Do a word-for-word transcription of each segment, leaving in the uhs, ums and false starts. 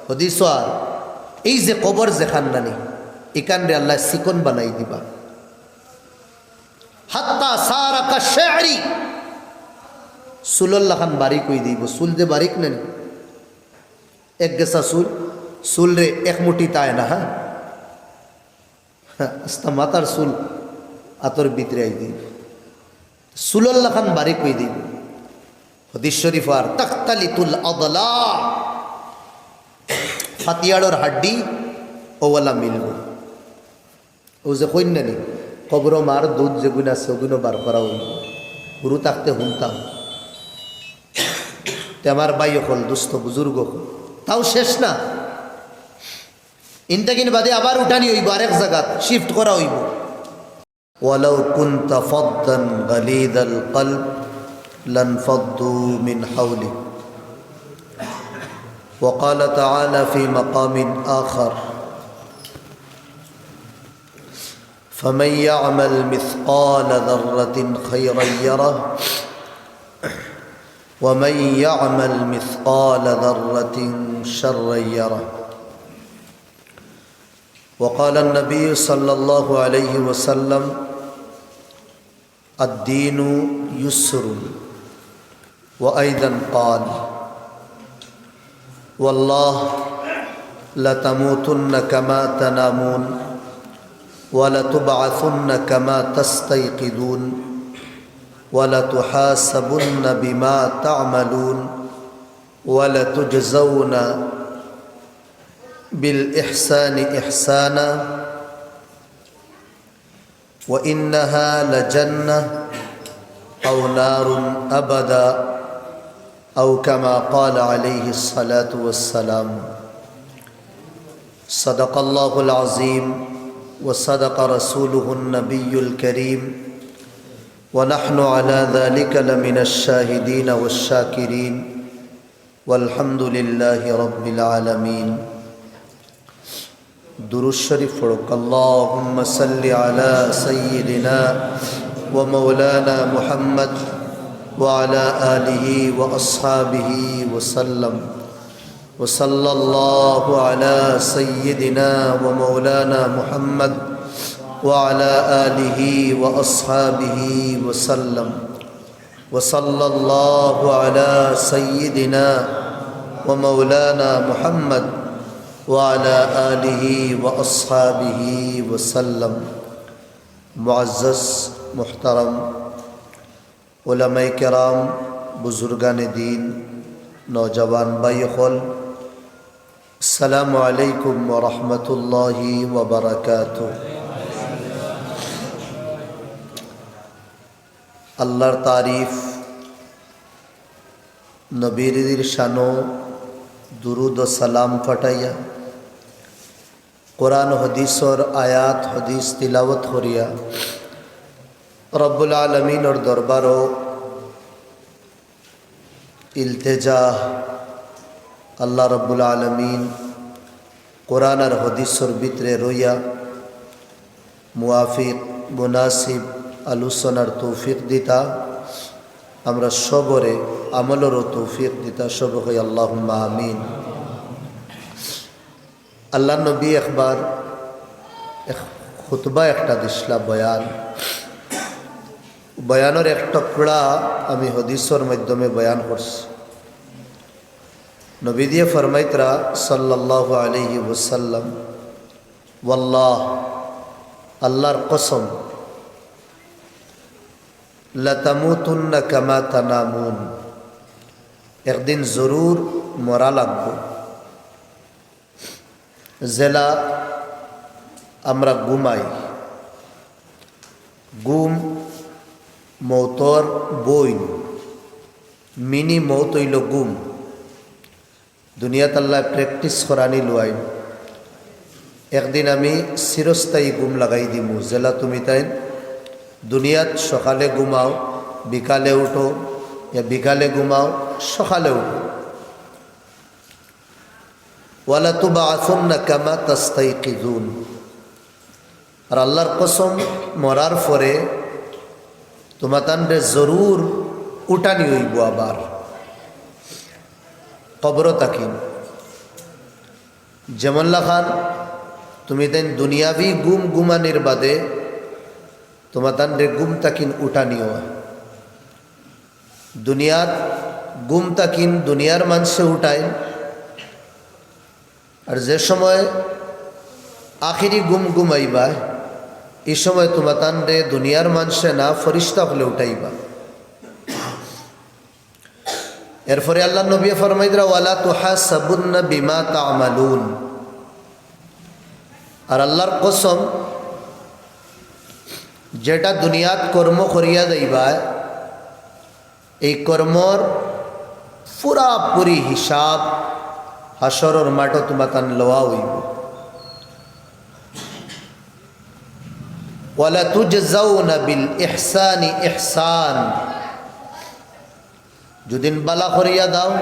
হদিস আর এই যে কবর যেখান নানি, ইখানরে আল্লায় চিকন বানাই দিবা। হাত্তা সারা কাশারি, চুলর লাখান বারিক অই দিবো। চুল যে বারিক নানি, এক গেছা চুল, চুলরে এক মুঠি তায় না, হ্যাঁ, আস্তা মাথার চুল আতর ভিতরে আই দিবো, চুলর লাখান বারিক অই দিবো। হদিস শরিফ আর, তাখতালিতুল আদলা, ফাতিয়াড়র হাড্ডি অউলা মিলবো। অউ যে কইন নানি, কবরো মার দুধ যেগুন আছে, অগুনও বার করা অইবো। হুরু থাকতে হুনতাম। তে আমার ভাই অকল, দোস্ত, বুজুর্গ অকল, তাও শেষ না। ইনতাকিন বাদে আবার উঠানি অইবো, আরেক জাগাত shift করা অইবো। ولو كنت فظا غليظ القلب لانفضوا من حولك. وقال تعالى في مقام آخر: فمن يعمل مثقال ذرة خيرا يره، ومن يعمل مثقال ذرة شرا يره. وقال النبي صلى الله عليه وسلم: الدين يسر. وأيضا قال: والله لتموتن كما تنامون، ولتبعثن كما تستيقظون، ولتحاسبن بما تعملون، ولتجزون بالإحسان إحسانا، وإنها لجنة أو نار أبدا، أو كما قال عليه الصلاة والسلام. صدق الله العظيم وصدق رسوله النبي الكريم، ونحن على ذلك لمن الشاهدين والشاكرين، والحمد لله رب العالمين. দুরূদ শরীফ পড়ুক। اللهم صل على سيدنا ومولانا محمد وعلى آله وأصحابه وسلم. وصلى الله على سيدنا ومولانا محمد وعلى آله وأصحابه وسلم. وصلى الله على سيدنا ومولانا محمد وعلى آله وأصحابه وسلم. معزز محترم علماء کرام، بزرگان دین، نوجوان بھائی خل، السلام عليكم ورحمة الله وبركاته. আল্লাহর তারিফ, নবীর শানো দুরূদ ও সালাম পাঠাইয়া, কোরআন হাদিসর আয়াত হাদিস তিলাওয়াত করিয়া রব্বুল আলামিনর দরবারো ইলতেজা, আল্লাহ রব্বুল আলামিন কোরআন আর হাদিসর ভিতরে রইয়া মুআফিক মুনাসিব আলোচনার তৌফিক দিতা, আমরা সবরে আমলরও তৌফিক দিতা, সব কই আল্লাহুম্মা আমিন। আল্লাহর নবী একবার এক খুতবা একটা দিছলা বয়ান, বয়ানর এক টুকরা আমি হাদিসর মাধ্যমে বয়ান করছি। নবীজিয়ে ফরমাইতরা সাল্লাল্লাহু আলাইহি ওয়াসাল্লাম, "ওয়াল্লাহ, আল্লাহর কসম, লাতামুতুন্না কামা তানামুন, একদিন জরুর মরা লাগবো।" যেলা আমরা ঘুমাই, ঘুম মৌতর বইন, মিনি মৌত অইলো ঘুম। দুনিয়াত আল্লায় practice করানি লুয়াইন। একদিন আমি চিরস্থায়ী ঘুম লাগাই দিমু, যেলা তুমি তাইন দুনিয়াত সকালে ঘুমাও, বিকালে উঠো, ইয়া বিকালে ঘুমাও, সকালে উঠো। ওয়ালাতুবআসুন্না কামা তাস্তাইকিজুন। আর আল্লাহর কসম, মরার পরে তুমাতানরে জরুর উঠানি অইবো আবার কবর থাকি। যেমন লাখান তুমিতাইন দুনিয়াবি ঘুম ঘুমানির বাদে তুমাতানরে ঘুম থাকিন উঠানি অয়। দুনিয়াত ঘুম থাকিন দুনিয়ার মানষে উঠাইন, আর যে সময় আখেরি ঘুম ঘুমাইবা, ই সময় তুমাতানরে দুনিয়ার মানষে না, ফিরিস্তা অকলে উঠাইবা। এরপরে আল্লার নবীয়ে ফরমাইতরা, "ওয়ালা তুহাসাবুন্না বিমা তা'মালুন।" আর আল্লার কসম, যেটা দুনিয়াত কর্ম করিয়া যাইবায়, এই কর্মর পুরাপুরি হিসাব হাশরর মাঠো তুমাতান লওয়া অইবো। "ওয়ালা তুজজাউনা বিল ইহসানি ইহসান।" যুদিন বালা করিয়া যাও,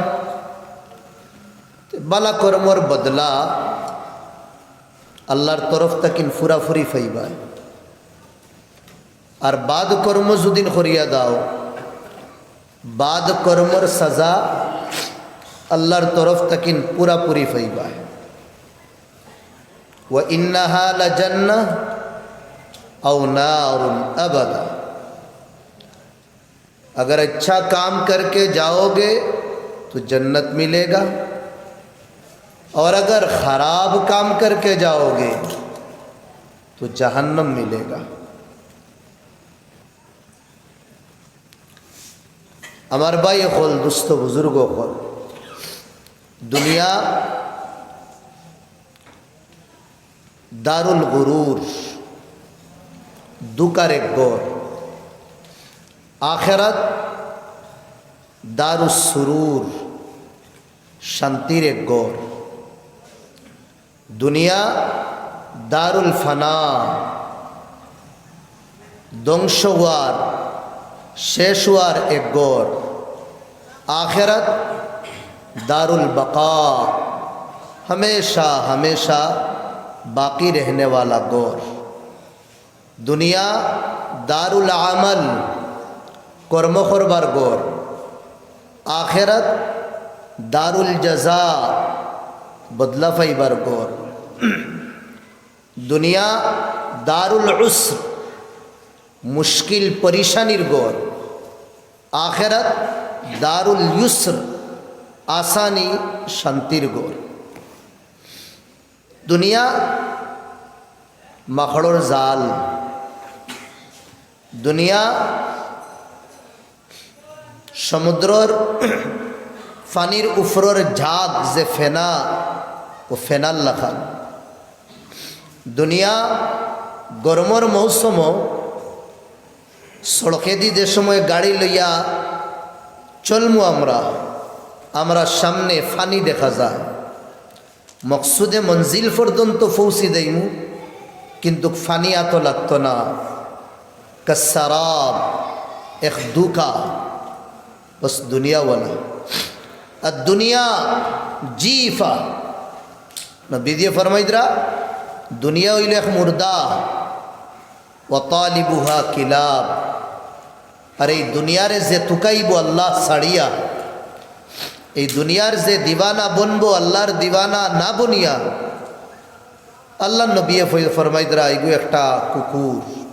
তে বালা কর্মর বদলা আল্লার তরফ থাকিন পুরাপুরি পাইবায়। আর বাদ কর্ম যুদিন করিয়া যাও, বাদ কর্মর সাজা আল্লার তরফ থাকিন পুরাপুরি পাইবায়। "ওয়া ইন্নাহা লাজান্নাহ আও নারুন আবাদা।" अगर अच्छा काम करके जाओगे तो जन्नत मिलेगा, और अगर खराब काम करके जाओगे तो जहन्नम मिलेगा। আমার ভাই অকল, দুস্ত বুজুর্গ অকল, দুনিয়া দারুল গুরুর, ধুকার এক ঘর। আখেরাত দারুস সুরুর, শান্তির এক ঘর। দুনিয়া দারুল ফানা, ধ্বংস অওয়ার, শেষ অওয়ার এক ঘর। আখেরাত দারুল বাকা, হামেশা হামেশা বাকি রহনে ওয়ালা ঘর। দুনিয়া দারুল আমাল, কর্ম করবার ঘর। আখেরাত দারুল জাজা, বদলা পাইবার ঘর। দুনিয়া দারুল উসর, মুশকিল পরিশানির ঘর। আখেরাত দারুল ইউসর, আসানি, শান্তির ঘর। দুনিয়া মাকড়র জাল, দুনিয়া সমুদ্রর পানির উপরর ঝাঁক যে ফেনা, অউ ফেনার লাখান। দুনিয়া গরমর মৌসুমো সড়কেদি যে সময় গাড়ি লইয়া চলমু আমরা, আমরার সামনে পানি দেখা যায়। মকসুদে মঞ্জিল পর্যন্ত পৌঁছি যাইমু, কিন্তু পানি আতো লাগতো না। কাসসারাব, এক ধুকা, বস দুনিয়াওয়ালা। আর দুনিয়া জিফা, নবীজিয়ে ফরমাইতরা, দুনিয়া অইলো এক মুর্দা। ওয়া তালিবুহা কিলাব। আর এই দুনিয়ারে যে তুকাইবো আল্লাহ ছাড়িয়া, এই দুনিয়ার যে দিওয়ানা বনবো আল্লার দিওয়ানা না বনিয়া, আল্লার নবীয়ে ফ-, ফরমাইতরা, "ইগু একটা কুকুর।"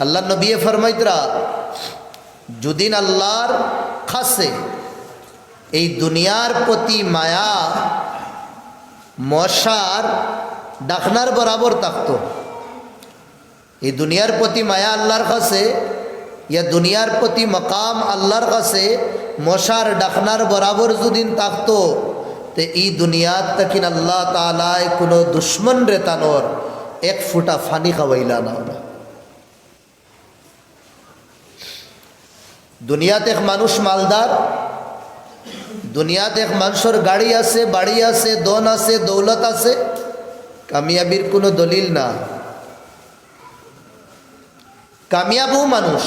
আল্লার নবীয়ে ফরমাইতরা, যুদিন আল্লার কাছে এই দুনিয়ার প্রতি মায়া মশার ডাকনার বরাবর থাকতো, এই দুনিয়ার প্রতি মায়া আল্লার কাছে, ইয়া দুনিয়ার প্রতি মাকাম আল্লার কাছে মশার ডাকনার বরাবর যুদিন থাকতো, তে ই দুনিয়াত থাকিন আল্লাহ তাআলায় কুনু দুশমনরে তানর এক ফুটা পানি খাওয়াইলা না। দুনিয়াত এক মানুষ মালদার, দুনিয়াত এক মানষর গাড়ি আছে, বাড়ি আছে, ধন আছে, দৌলত আছে, কামিয়াবির কুনু দলিল না। কামিয়াব অউ মানুষ,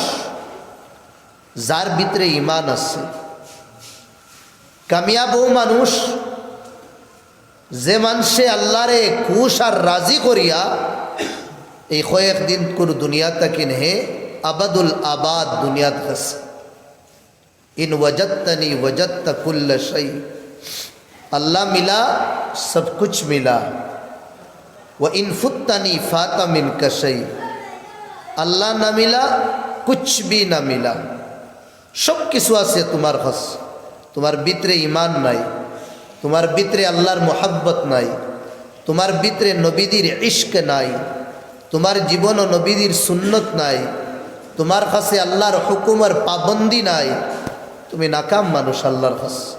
যার ভিতরে ইমান আছে। কামিয়াব অউ মানুষ, যে মানষে আল্লারে খুশ আর রাজি করিয়া এই কয়েকদিন কুর দুনিয়া থাকিন হে আবাদুল আবাদ দুনিয়াত গেছে। ইন ওয়াজাদতানি ওয়াজাদতা কুল্লা শাই। আল্লাহ মিলা, সব কুছ মিলা। ওয়া ইন ফুত্তানি ফাতা মিনকা শাই। আল্লাহ না মিলা, কুছ ভি না মিলা। সব কিছু আছে তুমার কাছে। তুমার ভিতরে ইমান নাই, তুমার ভিতরে আল্লাহর মোহাব্বত নাই, তুমার ভিতরে নবীজির ইশক নাই, তুমার জীবনও নবীজির সুন্নত নাই, তুমার কাছে আল্লাহর হুকুমর পাবন্দি নাই, তুমি নাকাম মানুষ আল্লাহর কাছে।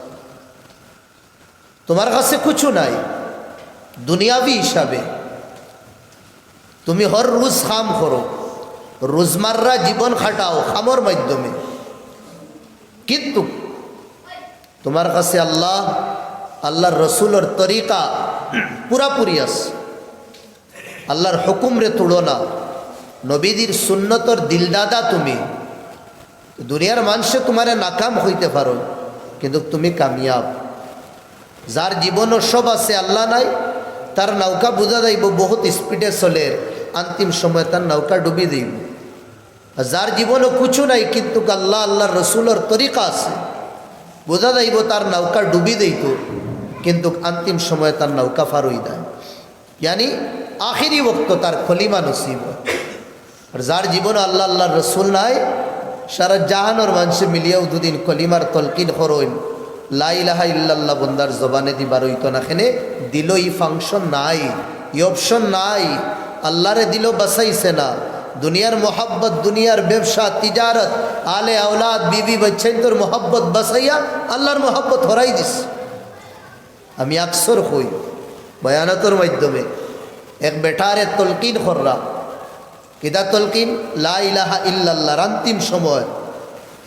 তুমার কাছে কুছু নাই দুনিয়াবি হিসাবে। তুমি হর রুজ কাম করো, রুজমাররা জীবন খাটাও কামর মাধ্যমে, কিন্তু তুমার কাছে আল্লাহ, আল্লাহর রসুলর তরিকা পুরাপুরি আছে। আল্লাহর হুকুমরে তুলো না, নবীজির সুন্নতর দিলদাদা তুমি। দুনিয়ার মানষে তুমারে নাকাম কইতে পারো, কিন্তু তুমি কামিয়াব। যার জীবনও সব আছে, আল্লাহ নাই, তার নৌকা বুঝা যাইবো বহুত স্পিডে চলের, আন্তিম সময় তার নৌকা ডুবি যাইবো। আর যার জীবনও কুছু নাই, কিন্তু আল্লাহ, আল্লাহর রসুলর তরিকা আছে, বুঝা যাইবো তার নৌকা ডুবি যাইতো, কিন্তু আন্তিম সময় তার নৌকা পার অই যায়। ইয়ানি আখেরি ওয়াক্ত তার কলিমা নসিব অয়। আর যার জীবনও আল্লাহ, আল্লাহর রসুল নাই, সারা জাহানর মানষে মিলিয়াও দুদিন কলিমার তলকিন করইন, লা ইলাহা ইল্লাল্লাহ বন্দার জবানেদি বার অইতো না, কেনে দিলো ই function নাই, ই option নাই। আল্লাহরে দিলো বাঁচাইছে না। দুনিয়ার মোহাব্বত, দুনিয়ার ব্যবসা, তিজারত, আলে আওলাদ, বিবি বাচ্চাইন্তর মোহাব্বত বাঁচাইয়া আল্লাহর মোহাব্বত হরাই দিছে। আমি আকসর কই বয়ানতর মাধ্যমে, এক বেটারে তলকিন কররা, কিতা তলকিন? লা ইলাহা ইল্লাল্লাহর আন্তিম সময়।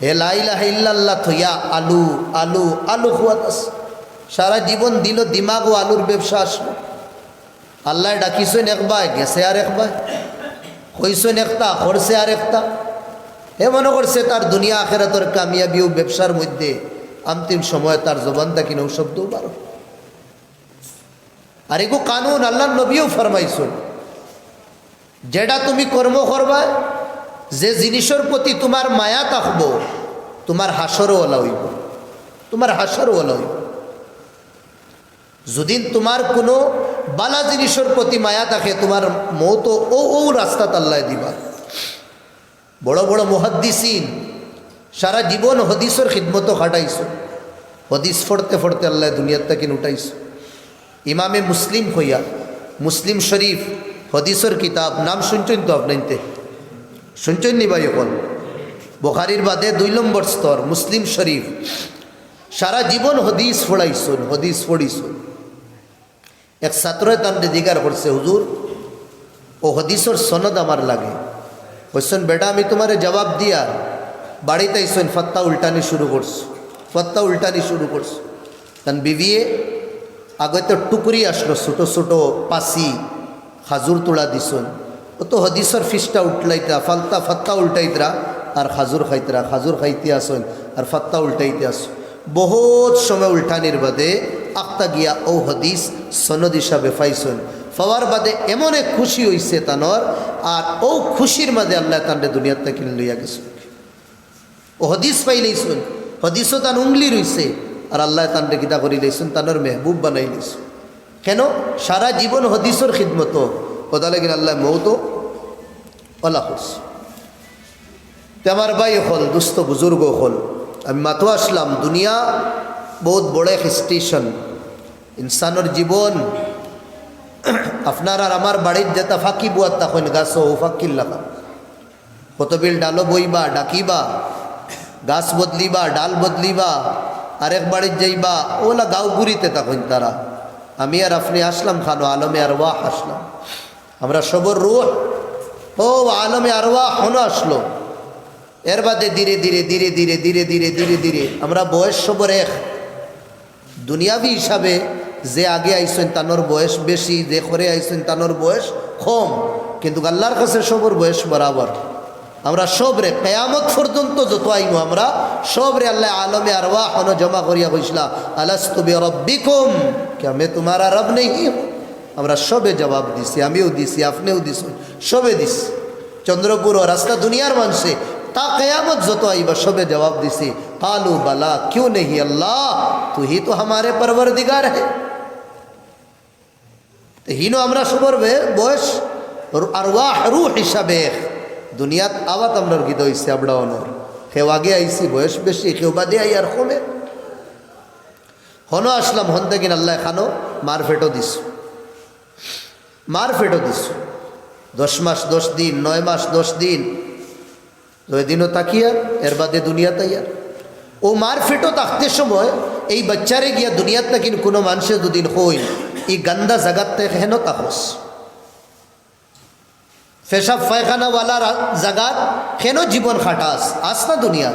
হে লা ইলাহা ইল্লাল্লাহ থইয়া আলু, আলু, আলু খুয়াত আছে। সারা জীবন দিলো দিমাগ ও আলুর ব্যবসা আসলো। আল্লায় ডাকিছইন একবায়, গেছে আর একবায়। কইছইন একটা, করছে আর একটা। হে মনো করছে তার দুনিয়া আখেরাতর কামিয়াবি অউ ব্যবসার মধ্যে, আন্তিম সময় তার জবান থাকি নউ শব্দ বারো। আর এগু কানুন আল্লাহর নবীও ফরমাইছইন, যেটা তুমি কর্ম করবায়, যে জিনিসর প্রতি তুমার মায়া থাকবো, তুমার হাশরও অলা অইবো, তুমার হাশরও অলা অইবো। যুদি তুমার কুনু বালা জিনিসর প্রতি মায়া থাকে, তুমার মউতও অউ, অউ রাস্তাত আল্লায় দিবা। বড় বড় মুহাদ্দিসিন সারা জীবন হদিসর খিদমতো খাটাইছইন, হদিস ফড়তে ফড়তে আল্লায় দুনিয়াত থাকি উঠাইছইন। ইমামে মুসলিম কইয়া, মুসলিম শরীফ হদিসর কিতাব, নাম শুনছইন তো আপনাইন্তে? শুনছইন নি ভাই অকল? বুখারির বাদে দুই নম্বর স্তর মুসলিম শরীফ। সারা জীবন হদিস ফড়াইছইন, হদিস ফড়িছইন। এক ছাত্রয় তানরে জিগার করছে, "হুজুর, অউ হদিসর সনদ আমার লাগে।" কইছইন, "বেটা, আমি তুমারে জবাব দিয়ার।" বাড়িত আইছইন, ফত্তা উল্টানি শুরু করছে, ফত্তা উল্টানি শুরু করছে। তান বিবিয়ে আগে তো টুকরি আসলো, ছোট ছোট পাসি, খাজুর তুলা দিছইন। অউ তো হদিসর ফিসটা উল্টাইতরা, ফালতা ফত্তা উল্টাইতরা, আর খাজুর খাইতরা, খাজুর খাইতে আসইন, আর ফত্তা উল্টাইতে আসইন। বহুত সময় উল্টানির বাদে আখতা গিয়া অউ হদিস সনদ হিসাবে পাইছইন। পাওয়ার বাদে এমন এক খুশি অইছে তানর, আর অউ খুশির মাঝে আল্লায় তানরে দুনিয়াত থাকি লইয়া গেছইন। অউ হদিস পাইলাইছইন, হদিসও তান উংলি রইছে, আর আল্লায় তানরে কিতা করিলাইছইন, তানর মেহবুব বানাইলাইছইন। কেন? সারা জীবন হদিসর খিদমতো, অতার লাগি আল্লায় মউতও অলা করছে। তে আমার ভাই অকল, দুস্ত বুজুর্গ অকল, আমি মাতো আসলাম, দুনিয়া বহুত বড় এক স্টেশন। ইনসানর জীবন, আপনার আর আমার বাড়িত যেতা ফাকি বুয়াত থাকইন গাছো, অউ ফাকির লাখান। কতবিল ডালো বইবা, ডাকিবা, গাছ বদলিবা, ডাল বদলিবা, আরেক বাড়িত যাইবা, অউলা গাঁও ঘুরিতে থাকইন তারা। আমি আর আপনে আসলাম খানো, আলমে আরওয়াহ আসলাম। আমরা সবর রুহ, অউ আলমে আরওয়াহ হনো আসলো। এর বাদে ধীরে ধীরে, ধীরে ধীরে, ধীরে ধীরে, ধীরে ধীরে আমরা বয়স সবর এক। দুনিয়াবি হিসাবে যে আগে আইছইন, তানর বয়স বেশি, যে পরে আইছইন, তানর বয়স কম, কিন্তু আল্লাহর কাছে সবর বয়স বরাবর। আমরা সবরে, কিয়ামত পর্যন্ত যত আইমু, আমরা সবরে আল্লায় আলমে আরওয়াহ হনো জমা করিয়া কইছলা, "আলাস্তু বিরাব্বিকুম, কিয়া মে তুমারা রব নেহি হুঁ?" আমরা সবে জবাব দিছি, আমিও দিছি, আপনেও দিছইন, সবে দিছি। চন্দ্রপুর ও রাস্তা দুনিয়ার মানষে, তা কিয়ামত যত আইবা, সবে জবাব দিছি, قالوا بلى، کیوں نہیں اللہ، تو ہی تو ہمارے پروردگار ہے۔ তে হিনো আমরা সবর বে-, বয়স, রু-, আরওয়াহ, রুহ হিসাবে এক। দুনিয়াত আওয়াত আমরার কিতা অইছে, আমরা অনর। কেউ আগে আইছি, বয়স বেশি, কেউ বাদে আইয়ার কমে। হনো আসলাম, হন থাকি আল্লায় খানো মার পেটো দিছইন। মার পেটো দিছইন। দশ মাস দশ দিন, নয় মাস দশ দিন। দুই দিনও থাকিয়ার, এর বাদে দুনিয়াত আইয়ার। অউ মার পেটো থাকতে সময় এই বাচ্চারে গিয়া দুনিয়াত থাকি কুনু মানষে দুদিন কইন, "ই গান্দা জাগাত তে কেনো থাকস? পেশাব পায়খানাওয়ালা রা-, জাগাত কেনো জীবন কাটাস? আস না দুনিয়াত।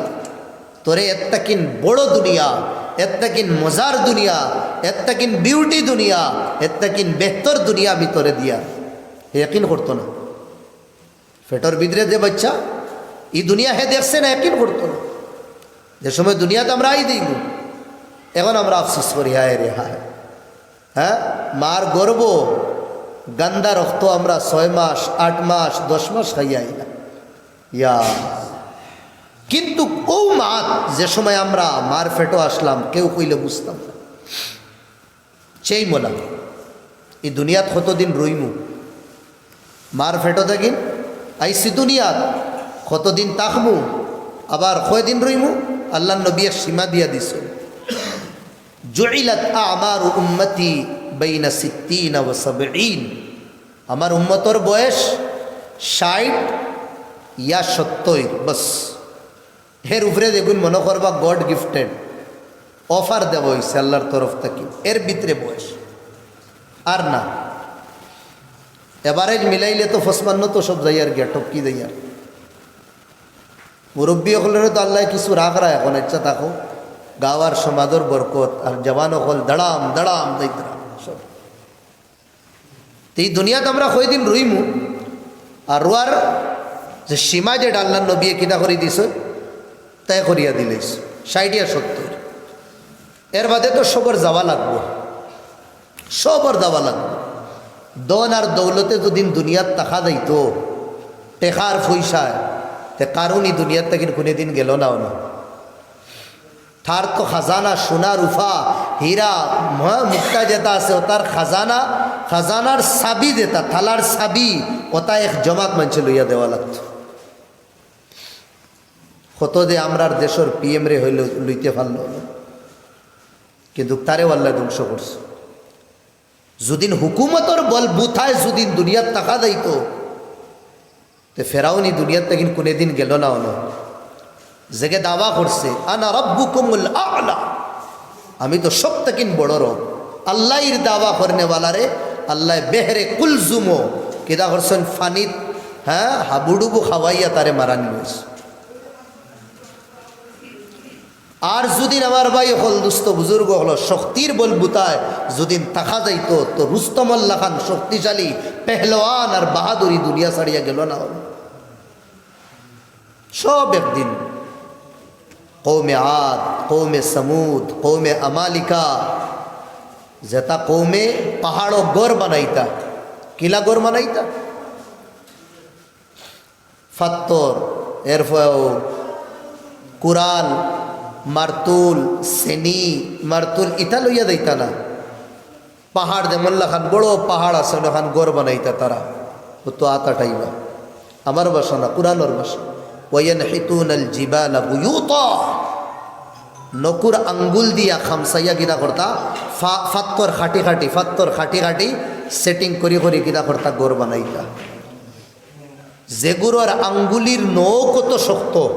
তোরে এর থাকি বড় দুনিয়া, এর থাকি মজার দুনিয়া, এর থাকি বিউটি দুনিয়া, এর থাকি বেহতর দুনিয়া আমি তোরে দিয়ার।" হে ইয়াকিন করতো না। পেটর ভিতরে যে বাচ্চা, ই দুনিয়া হে দেখছে না, ইয়াকিন করতো না। যে সময় দুনিয়াত আমরা আই দিমু, এখন আমরা আফসোস করি, হায় রে হায়। হ্যাঁ, মার গর্ভ, গান্দা রক্ত আমরা ছয় মাস, আট মাস, দশ মাস খাইয়া আইলাম। ইয়া, কিন্তু অউ মাত যে সময় আমরা মার পেটো আসলাম, কেউ কইলে বুঝতাম না। সেই মোলা, ই দুনিয়াত কতদিন রইমু? মার পেটো থাকি আইছি দুনিয়াত, কতদিন থাকমু? আবার কয়দিন রইমু? আল্লার নবী এক সীমা দিয়া দিছইন, "জুইলাত আমারু উম্মতি বাইনা সিত্তিনা ওয়া সাবঈন।" আমার উম্মতর বয়স ষাইট ইয়া সত্তইর, বাস। এর উপরে যেগুন মনো করবা God gifted, offer দেওয়া অইছে আল্লার তরফ থাকি, এর ভিতরে বয়স। আর না, average মিলাইলে তো পঁচপান্ন তো সব যাইয়ার গিয়া, টপকি যাইয়ার। মুরব্বি অকলরে তো আল্লায় কিছু রাখরা এখন, ইচ্ছা থাকো, গাওয়ার সমাজর বরকত, আর জওয়ান অকল দাড়াম দাড়াম যাইতরা সব। তে ই দুনিয়াত আমরা কয়দিন রইমু? আর রওয়ার যে সীমা, যেটা আল্লার নবীয়ে কিতা করি দিছইন, তয় করিয়া দিলাইছইন, ষাইট ইয়া সত্তইর। এর বাদে তো সবর যাওয়া লাগবো, সবর যাওয়া লাগবো। ধন আর দৌলতে যুদি দুনিয়াত থাকা যাইতো, টেকার পয়সায়, তে কারুন ই দুনিয়াত থাকি কুনুদিন গেল না অনো। তার তো খাজানা, সোনা, রুফা, হীরা, মু-, মুক্তা যেটা আছে, অতার খাজানা, খাজানার চাবি যেটা, তালার চাবি, অটা এক জমাত মানষে লইয়া দেওয়া লাগতো। কত যে আমরার দেশর পিএম রে অইলো, লইতে পারলো না। কিন্তু তারেও আল্লায় ধ্বংস করছে। যুদিন হুকুমতর বলবুতায় যুদিন দুনিয়াত থাকা যাইতো, তে ফেরাউন ই দুনিয়াত থাকি কুনুদিন গেল না অনো। যেগে দাওয়া করছে, "আনা রাব্বুকুমুল আ'লা", আমি তো সব থাকি বড় রব। আল্লার দাওয়া করনেওয়ালারে আল্লায় বেহরে কুলজুমো কিতা করছইন, পানিত, হ্যাঁ, হাবুডুবু খাওয়াইয়া তারে মারানি অইছে। আর যুদিন আমার ভাই অকল, দুস্ত বুজুর্গ অকল, শক্তির বলবুতায় যুদিন থাকা যাইতো, তো রুস্তমর লাখান শক্তিশালী পেহলওয়ান আর বাহাদুরি দুনিয়া ছাড়িয়া গেল না অনো। সব একদিন কওমে আদ, কওমে সমুদ, কওমে আমালিকা, যেটা কওমে পাহাড়ো ঘর বানাইতা, কিলা ঘর বানাইতা? ফাত্তর, এরপরেও কুড়াল, মারতুল, সেনি, মারতুল, ইতা লইয়া যাইতা না। পাহাড় যেমন লাখান বড় পাহাড় আছে, অলাখান ঘর বানাইতা তারা। অতো আত আটাইবা। আমার ভাষা না, কুরআনর ভাষা। "ওয়ায়ানহিতুনাল জিবালা বুয়ুতা।" নকুর আঙ্গুল দিয়া খামসাইয়া কিতা করতা, ফা-, ফাত্তর খাটি খাটি, ফাত্তর খাটি খাটি setting করি করি কিতা করতা, ঘর বানাইতা। যেগুরর আঙ্গুলির নখ কত শক্ত,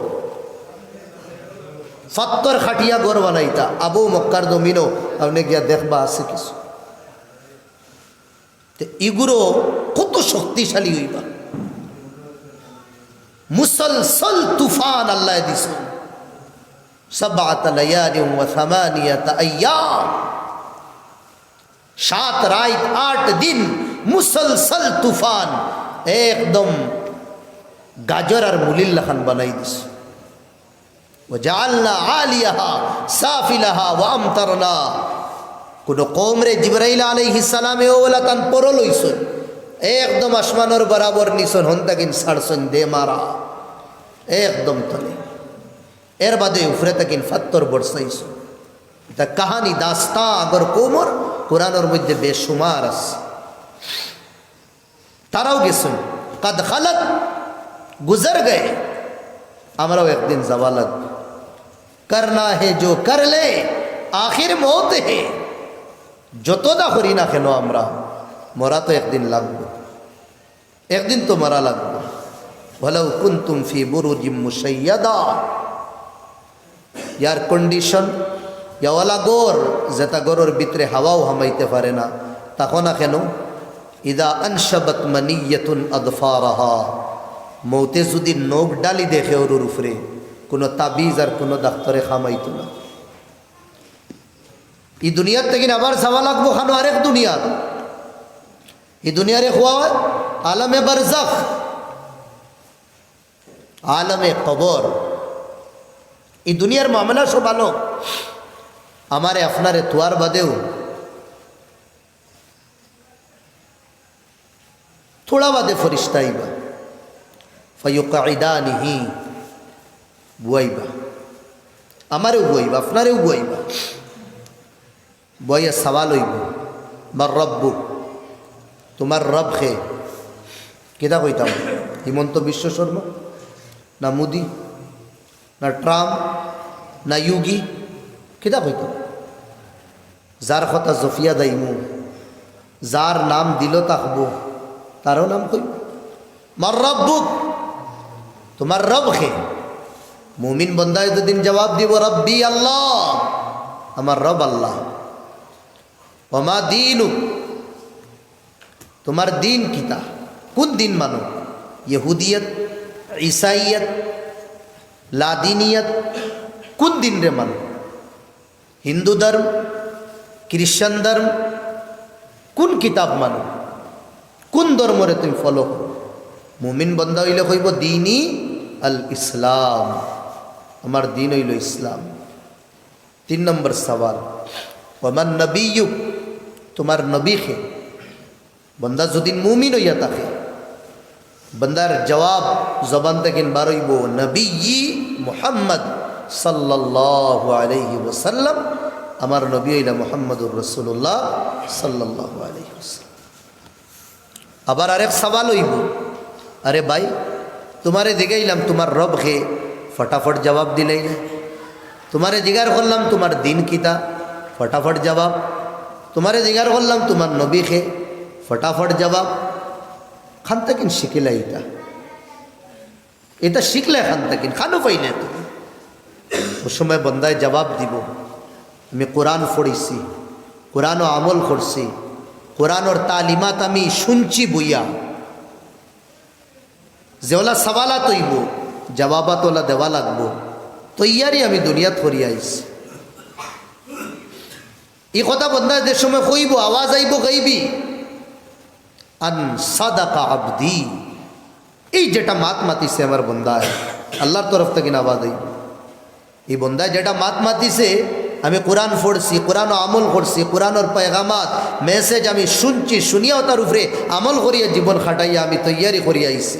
ফাত্তর খাটিয়া ঘর বানাইতা। আবু মক্কার জমিনো আপনে গিয়া দেখবা আছে কিছু। তে ইগুরো কত শক্তিশালী অইবা। মুসলসল তুফান আল্লায় দিছইন। সাবআতা লায়ালিন ওয়া সামানিয়াতা আইয়াম। সাত রাইত, আট দিন মুসলসল তুফান, একদম গাজর আর মুলির লাখান বানাই দিছে। "ওয়া জাআলনা আলিয়াহা সাফিলাহা ওয়া আমতারনা।" কুনু কওমরে জিবরাইল আলাইহিস সালামে অউ অলা তান পরল অইছইন, একদম আসমানর বরাবর নিছইন, হন তাকিন ছাড়ছইন দে মারা, একদম তলে। এর বাদে উপরে থাকিন ফাত্তর বর্ষাইছইন। ইতা কাহানি দাস্তান আগর কওমর কোরআনর মধ্যে বেশুমার আছে। তারাও গেছইন। কদ খালাত, গুজর গয়ে, আমরাও একদিন যাওয়া লাগবো। করনা হে জো কর লে, আখির মৌত হে। যত দা করি না কেন আমরা, মরা তো একদিন লাগবো। একদিন তো মরা লাগবো। ওয়ালাউ কুনতুম ফি বুরুজিম মুশাইয়াদা। এয়ার কন্ডিশন, ইয়াওয়ালা ঘর, যেটা ঘরর ভিতরে হাওয়াও হামাইতে পারে না, তখন না কেন? ইদা আনশাবাত মানিয়াতুন আদফারাহা, মৌতে যদি নখ ডালি দেয় কেউর উপরে, কোনো তাবিজ আর কোনো ডাক্তরে কামাইতো না। ই দুনিয়ার থাকি আবার যাওয়া লাগবো খানো আরেক দুনিয়াত। ই দুনিয়ারে কওয়া অয় আলমে বারজাখ, আলমে কবর। ই দুনিয়ার মামলা সব আলো, আমারে আপনারে থুয়ার বাদেও থুড়া বাদে ফিরিস্তা আইবা। ফায়ুকাইদানিহি, বওয়াইবা। আমারেও বওয়াইবা, আপনারেও বওয়াইবা। বওয়াইয়া সওয়াল অইবো, "মান রব্বুক?" তুমার রব কে? কিতা কইতাম? হিমন্ত বিশ্ব শর্মা, না মোদি, না ট্রাম্প, না যোগী? কিতা কইতাম? যার কথা জফিয়া দাইমু, যার নাম দিলো থাকবো, তারও নাম কইমু। "মান রব্বুক?" তুমার রব কে? মুমিন বন্দায় দুদিন জবাব দিবো, "রব্বি আল্লাহ, আমার রব আল্লাহ।" "ওমা দীনুক?" তুমার দিন কিতা? কুন দিন মানো? ইহুদিয়ত, ইসাইয়ত, লাদিনিয়ত, কুন দিনরে মানো? হিন্দু ধর্ম, খ্রিস্টান ধর্ম, কুন কিতাব মানো? কুন ধর্মরে তুমি ফলো করো? মুমিন বন্দা অইলে কইবো, "দীনি আল ইসলাম, আমার দিন অইলো ইসলাম।" তিন নম্বর সওয়াল, "ওমান নবিয়্যুক?" তুমার নবী কে? বন্দা যদি মুমিন অইয়া থাকে, বন্দার জবাব জবান থাকি বার অইবো, "নবিয়্যি মুহাম্মদ সাল্লাল্লাহু আলাইহি ওয়াসাল্লাম, আমার নবী অইলা মুহাম্মদুর রাসূলুল্লাহ সাল্লাল্লাহু আলাইহি ওয়াসাল্লাম।" আবার আরেক সওয়াল অইবো, "আরে ভাই, তুমারে জিগাইলাম তুমার রব কে, ফটাফট জবাব দিলাইলা। তুমারে জিগার করলাম তুমার দিন কিতা, ফটাফট জবাব। তুমারে জিগার করলাম তুমার নবী কে, ফটাফট জবাব।" খান থাকিন শিখিলা ইতা? ইতা শিখলে খান থাকিন, খানো পাইলে তুমি। ও সময় বন্দায় জবাব দিবো, "আমি কোরআন পড়ছি, কোরআনো আমল করছি, কোরআনর তালিমাত আমি শুনছি বইয়া।" যেওলা সওয়ালাত অইবো, জবাবাত ওলা দেওয়া লাগবো। তৈয়ারি আমি দুনিয়াত করি আইছি। ই কথা বন্দায় যে সময় কইবো, আওয়াজ আইবো গাইবি, "আন সাদাকা আবদি।" এই যেটা মাত মাতিছে আমার বন্দায়, আল্লাহর তরফ থাকি আওয়াজ আইবো। এই বন্দায় যেটা মাত মাতিছে, "আমি কোরআন পড়ছি, কোরআনো আমল করছি, কোরআনর পয়গামাত, মেসেজ আমি শুনছি, শুনিয়া ওটার উপরে আমল করিয়া জীবন খাটাইয়া আমি তৈয়ারি করিয়া আইছি।"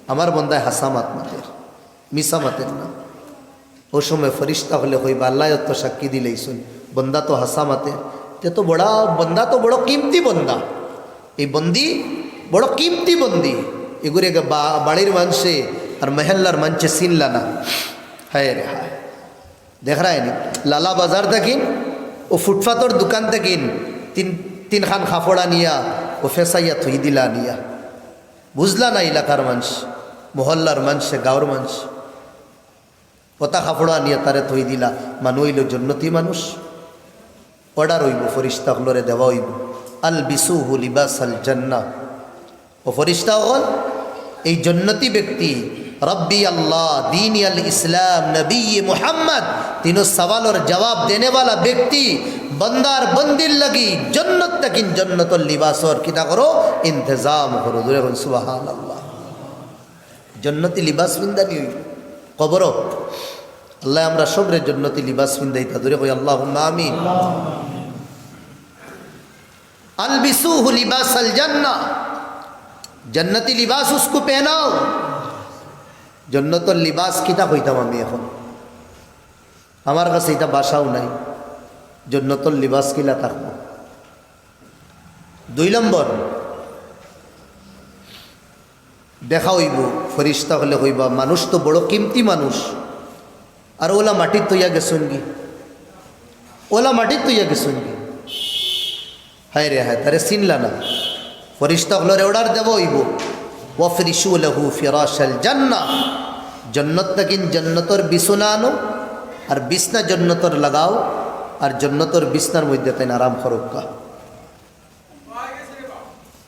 আমার বন্দায় হাছা মাত মাতের, মিছা মাতের না। ও সময় ফিরিস্তা অকলে কইবা, "আল্লায় তো সাক্ষী দিলাইছইন, বন্দা তো হাছা মাতের, তে তো বড়া, বন্দা তো বড় কিমতি বন্দা, এই বন্দি বড় কিমতি বন্দি।" এগুরে বা-, বাড়ির মানষে আর মহল্লার মানষে চিনলা না। হায় রে হায়, দেখরায়নি, লালা বাজার থাকিন, ও ফুটপাতর দোকান থাকিন তিন, তিনখান কাপড় আনিয়া ও ফেসাইয়া থুই দিলা আনিয়া। বুঝলা না এলাকার মানষ, মহল্লার মানষে, গাঁওর মানষ। ওটা কাপড় আনিয়া তারে থুই দিলা, মানু অইলো জন্নতি মানুষ। অর্ডার অইবো ফিরিস্তা অকলরে দেওয়া অইবো, "আলবিসুহু লিবাসাল জান্নাহ।" ও ফিরিস্তা অকল, এই জন্নতি ব্যক্তি, "রব্বি আল্লাহ, দীনি আল ইসলাম, নবী মুহাম্মদ", তিনো সওয়ালর জবাব দেনেওয়ালা ব্যক্তি, বন্দার বন্দির লাগি জন্নত থাকিন জন্নতর লিবাসর কিতা করো, ইন্তেজাম করো। জোরে কইন সুবহানাল্লাহ। জন্নতি লিবাস পিন্দানি অইবো কবরো। আল্লায় আমরা সবরে জন্নতি লিবাস পিন্দাইতা। জোরে কই আল্লাহুম্মা আমিন। আলবিসুহু লিবাসাল জান্নাহ, জন্নতি লিবাস উসকো পেহনাও। জন্নতর লিবাস কিতা কইতাম আমি এখন? আমার কাছে ইটা ভাষাও নাই, জন্নতর লিবাস কিলা থাকবো। দুই নম্বর, দেখা অইবো, ফিরিস্তা অকলে কইবা, "মানুষ তো বড় কিমতি মানুষ, আর অলা মাটিত থইয়া গেছইনগি, অলা মাটিত থইয়া গেছইনগি।" হায় রে হায়, তারে চিনলা না। ফিরিস্তা অকলরে order দেওয়া অইবো, "ওয়াফরিশু লাহু ফিরাশাল জান্নাহ।" জন্নত থাকি জন্নতর বিছনা আনো, আর বিছনা জন্নতর লাগাও, আর জন্নতর বিছনার মধ্যে তাইন আরাম করউক্কা।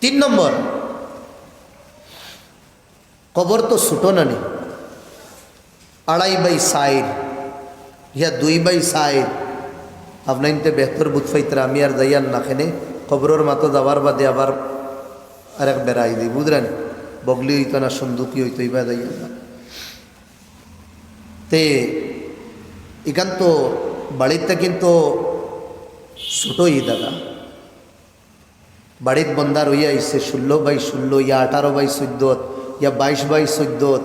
তিন নম্বর, কবর তো ছুটো নানি, আড়াই বাই চাইর, ইয়া দুই বাই চাইর। আপনাইন্তে বেহতর বুঝ পাইতরা, আমি আর যাইয়ার না কেনে। কবরর মাতো যাওয়ার বাদে আবার আরেক বেড়াই দি, বুঝরা নি? বগলি অইতো না, সন্দুকি অইতো, ইবা যাইয়ার না। তে ইখান তো বাড়িত থাকি তো ছুটো ই জাগা। বাড়িত বন্দা রইয়া আইছে ষোলো বাই ষোলো, ইয়া আঠারো বাই চৌদ্দত, ইয়া বাইশ বাই চৌদ্দত,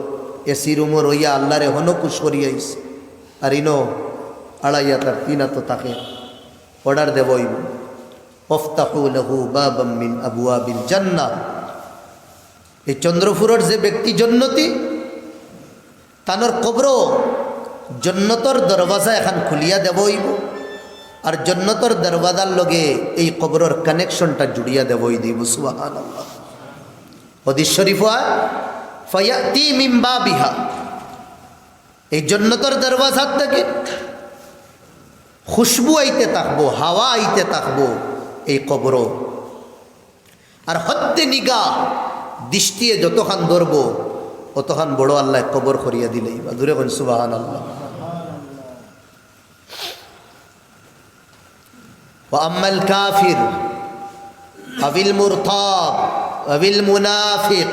এসি রুমো রইয়া আল্লারে হনো খুশ করিয়া আইছে। আর ইনো আড়াইয়া তার তিন আতো থাকে, order দেওয়া অইবো, "ওয়াফতাহু লাহু বাবাম মিন আবওয়াবিল জান্নাহ।" এই চন্দ্রপুরর যে ব্যক্তি জন্নতি, তানর কবরো জন্নতর দরওয়াজা এখান খুলিয়া দেওয়া অইবো, আর জন্নতর দরওয়াজার লগে এই কবরর connectionটা জুড়িয়া দেওয়া অই দিবো। সুবহানাল্লাহ। হাদিস শরীফ অয়, "ফায়াতি মিন বাবিহা।" এই জন্নতর দরওয়াজার থাকি খুশবু আইতে থাকবো, হাওয়া আইতে থাকবো এই কবরো। আর হদ্দে নিগাহ দৃষ্টিয়ে যতখান ধরবো, অতখান বড় আল্লায় কবর করিয়া দিলাইবা। জুরে কইন সুবহানাল্লাহ। ওয়া আম্মাল কাফির আবিল মুরতাব আবিল মুনাফিক,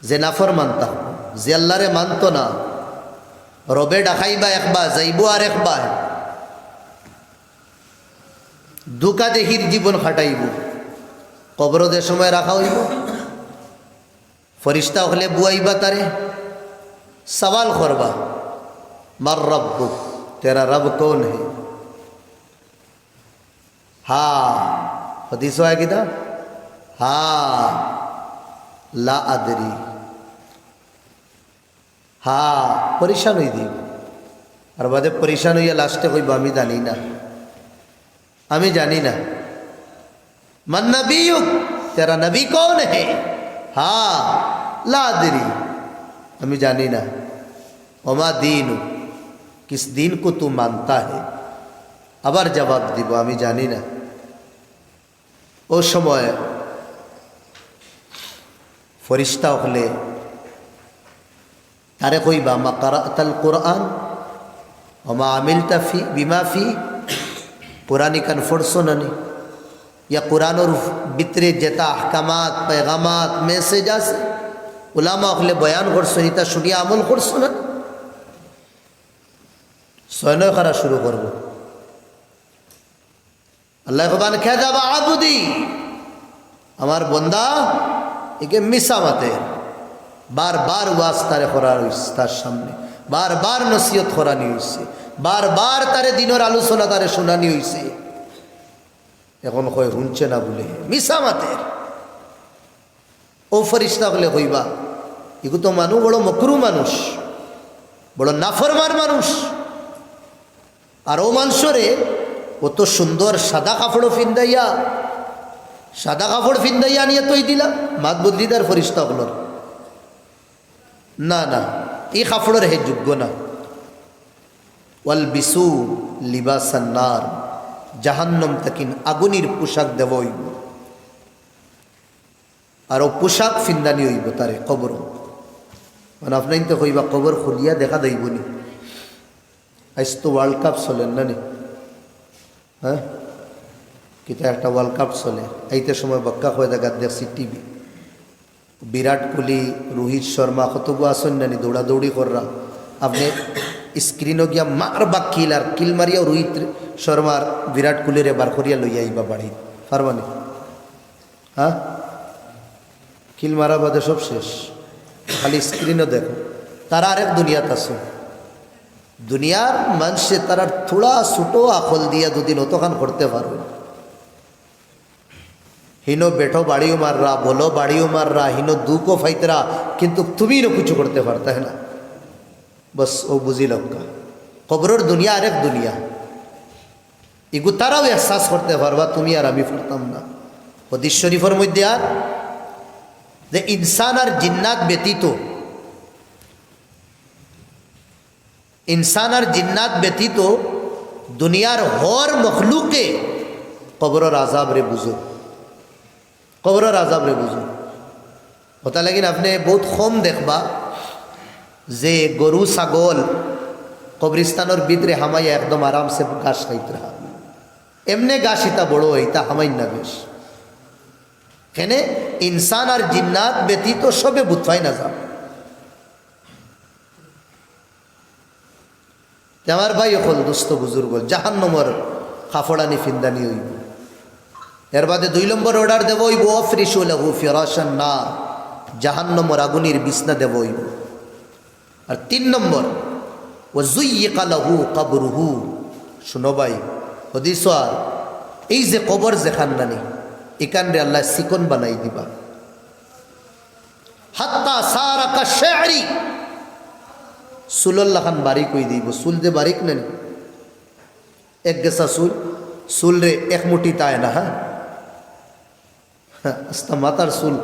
যে নাফরমান থাকবো, যে আল্লারে মানতো না, রবে ডাকাইবা একবার, যাইবো আর একবার। ধুকাদেহির জীবন কাটাইবো। কবরো যে সময় রাখা অইবো, ফিরিস্তা অকলে বুয়াইবা তারে, সওয়াল করবা, "মান রব্বুক, তেরা রব কৌন হে?" হা, হাদিসো আয় কিতা? হা, লা আদরি। হা, পরেশান অই দিবো। আর বাদে পরেশান অইয়া লাস্টে কইবো, "আমি জানি না, আমি জানি না।" "মান নবিয়ুক, তেরা নবী কৌন হে?" হা, লা আদরি, আমি জানি না। "ওমা দীনুক, কিস দীন কো তু মানতা হে?" আবার জবাব দিবো, "আমি জানি না।" অউ সময় ফিরিস্তা অকলে তারে কইবা, "মা কারাতাল কুরআন, ওয়া মা আমিলতা ফি, বিমা ফি।" কোরআন ইখান পড়ছো না নি? ইয়া কোরআনর ভিতরে যেতা আহকামাত, পেগামাত, মেসেজ আছে, উলামা অকলে বয়ান করছইন, ইতা শুনিয়া আমল করছো না? ছয় নয় করা শুরু করবো। আল্লায় কইবা, "কাযাবা আবদি, আমার বন্দা ইগে মিছা মাতে।" বারবার ওয়াজ তারে করা অইছে, তার সামনে বারবার নসিহত করানি অইছে, বারবার তারে দ্বীনর আলোচনা তারে শুনানি অইছে। এখন কয় হুনছে না বুলে, মিছা মাতের। অউ ফিরিস্তা অকলে কইবা, "ইগু তো মানুষ বড় মকরু মানুষ, বড় নাফরমান মানুষ।" আর অউ মানষরে অত সুন্দর সাদা কাপড় ফিন্দাইয়া, সাদা কাপড় ফিন্দাইয়া আনিয়া থই দিলা, মাত বদলি দেয় ফিরিস্তা অকলর। না, না, ই কাপড়র হে যোগ্য না। "ওয়ালবিসু লিবাসান নার", জাহান্নাম থাকি আগুনির পোশাক দেওয়া অইবো। আর অউ পোশাক ফিন্দানি অইবো তারে কবর। মানে, আপনাইন্তে কইবা, "কবর খুলিয়া দেখা যাইবো নি? আইজ তো World Cup চলের না নি? হ্যাঁ, কিতা একটা World Cup চলের।" আইতে সময় বাক্কা কয় জাগাত দেখছি টিভি, বিরাট কোহলি, রোহিত শর্মা, কতগু আছইন না নি দৌড়াদৌড়ি কররা। আপনে স্ক্রিনো গিয়া মারবা কিল, আর কিল মারিয়াউ রোহিত শর্মার বিরাট কোহলিরে বার করিয়া লইয়া আইবা বাড়িত। পারবা নি? হ্যাঁ? কিল মারা বাদে সব শেষ, খালি স্ক্রিনো দেখো। তারা আরেক দুনিয়াত আছে। দুনিয়ার মানষে তারার থুড়া ছোট আকল দিয়া দুদিন অতখান করতে পারইন। হিনো বেঠো বাড়িও মাররা, বলো বাড়িও মাররা, হিনো দুঃখও পাইতরা, কিন্তু তুমি হিনো কিছু করতে পারতায় না। বস, ও বুঝি লক্কা। কবরর দুনিয়া আরেক দুনিয়া। ইগু তারাও এহসাস করতে পারবা, তুমি আর আমি পারতাম না। হাদিস শরীফর মধ্যে আর যে ইনসান আর জিন্নাত ব্যতীত, ইনসান আর জিন্নাত ব্যতীত দুনিয়ার হর মখলুকে কবরর আজাবরে বুঝো, কবরর আজাবরে বুঝো। অতা লাগিন আপনে বউত কম দেখবা যে গরু ছাগল কবরিস্তানর ভিতরে হামাইয়া একদম আরামসে ঘাস খাইতরা। এমনে ঘাস ইতা বড়, ইতা হামাইন না বেশ। কেনে ইনসান আর জিন্নাত ব্যতীত সবে বুঝ পায় না যা। তে আমার ভাই অকল, দোস্ত বুজুর্গ, জাহান্নমর কাপড় আনি ফিন্দানি অইবো। এর বাদে দুই নম্বর অর্ডার দেওয়া অইবো, "আফরিশু লাহু ফিরাশান নার", জাহান্নমর আগুনির বিছনা দেওয়া অইবো। আর তিন নম্বর, "ওয়া যুয়্যিকা লাহু কবরুহু", শুনো ভাই, হাদিস আর এই যে কবর যেখান নানি, ইখানরে আল্লায় চিকন বানাই দিবা। "হাত্তা সারা কাশ-শা'রি", চুলর লাখান বারিক অই দিবো। চুল যে বারিক নানি, এক গেছা চুল, চুলরে এক মুঠি তায় না, হ্যাঁ, আস্তা মাথার চুল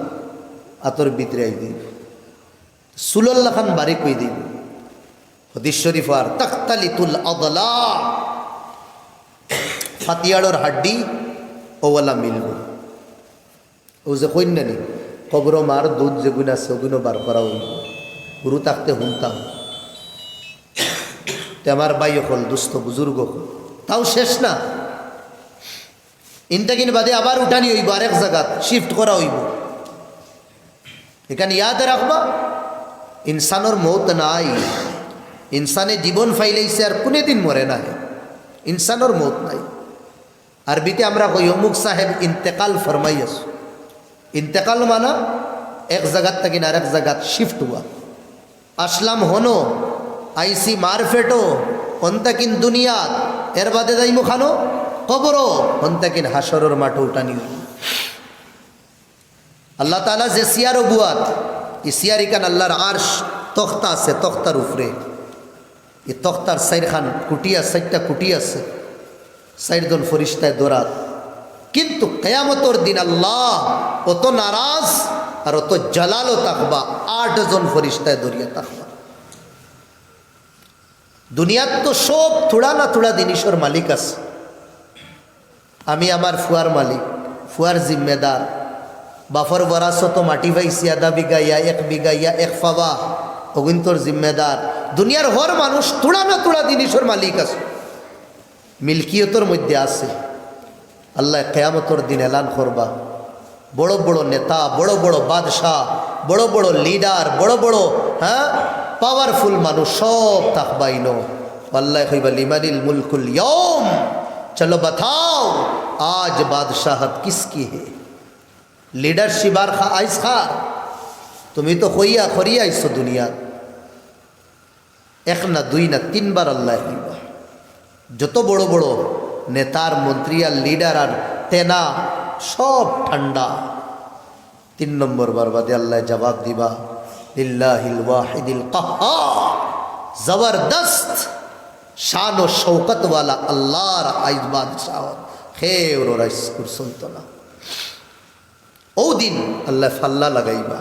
আতর ভিতরে আই দিবো, চুলর লাখান বারিক অই দিবো। হাদিস শরীফ আর, "তাখতালিতুল আদলা", ফাতিয়াড়র হাড্ডি অওয়ালা মিলবো। ও যে কইন নানি, কবরো মার দুধ যেগুন আছে, ওগুনও বার করা অইবো। হুরু থাকতে হুনতাম। তে আমার ভাই অকল, দোস্ত বুজুর্গ অকল, তাও শেষ না। ইনতাকিন বাদে আবার উঠানি অইবো, আরেক জাগাত শিফট করা অইবো। ইখান ইয়াদ রাখবা, ইনসানর মউত নাই। ইনসানে জীবন পাইলাইছে আর কুনুদিন মরে না। ইনসানর মউত নাই। আরবিতে আমরা কই, "অমুক সাহেব ইন্তেকাল ফরমাইয়াছ।" ইন্তেকাল মানা এক জাগাত থাকি আরেক জাগাত শিফট হওয়া। আসলাম হনো, আইছি মারফেটো, হন্তাকিন দুনিয়াত, এর বাদে যাইমু খানো কবরো, হন্তাকিন হাশরর মাঠো উঠানি অইবো। আল্লাহ তাআলা যে চেয়ারো বওয়াত, ই চেয়ার ইখান আল্লাহর আরশ, তখতা আছে, তখতার উপরে। ই তখতার চাইরখান কুটি আছে, চাইরটা কুটি আছে, চাইরজন ফিরিস্তায় ধরাত। কিন্তু কিয়ামতর দিন আল্লাহ অত নারাজ আর অত জালালো থাকবা, আটজন ফিরিস্তায় ধরিয়া থাকবা। দুনিয়াত তো সব থুড়া না থুড়া জিনিসর মালিক আছে। আমি আমার ফুয়ার মালিক, ফুয়ার জিম্মেদার, বাফর বরাসতো মাটি পাইছি আধা বিঘা ইয়া এক বিঘা ইয়া এক ফাবা, অগুইন্তর জিম্মেদার। দুনিয়ার হর মানুষ থুড়া না থুড়া জিনিসর মালিক আছে, মিলকিয়তর মধ্যে আছে। আল্লাহ কিয়ামতর দিন এলান করবা, বড় বড় নেতা, বড় বড় বাদশাহ, বড় বড় লিডার, বড় বড়, হ্যাঁ, পাওয়ারফুল মানুষ সব থাকবা ইনো। আল্লায় কইবা, "লিমানিল মুলকুল ইয়াউম, চলো বাতাও, আজ বাদশাহত কিসকি হে?" লিডারশিপ আর খা-, আইজ কার? তুমি তো কইয়া করিয়া আইছো দুনিয়াত। এক না, দুই না, তিনবার আল্লায় কইবা। যত বড় বড় নেতার, মন্ত্রী আর লিডার আর তেনা, সব ঠান্ডা। তিন নম্বর বার বাদে আল্লায় জবাব দিবা, "লিল্লাহিল ওয়াহিদিল কাহ্হার।" জবরদস্ত শান ও শওকত ওয়ালা আল্লাহর আইজ বাদশাহ, কেউর রাইজ কুরসন্ত না। ও দিন আল্লায় ফাল্লা লাগাইবা।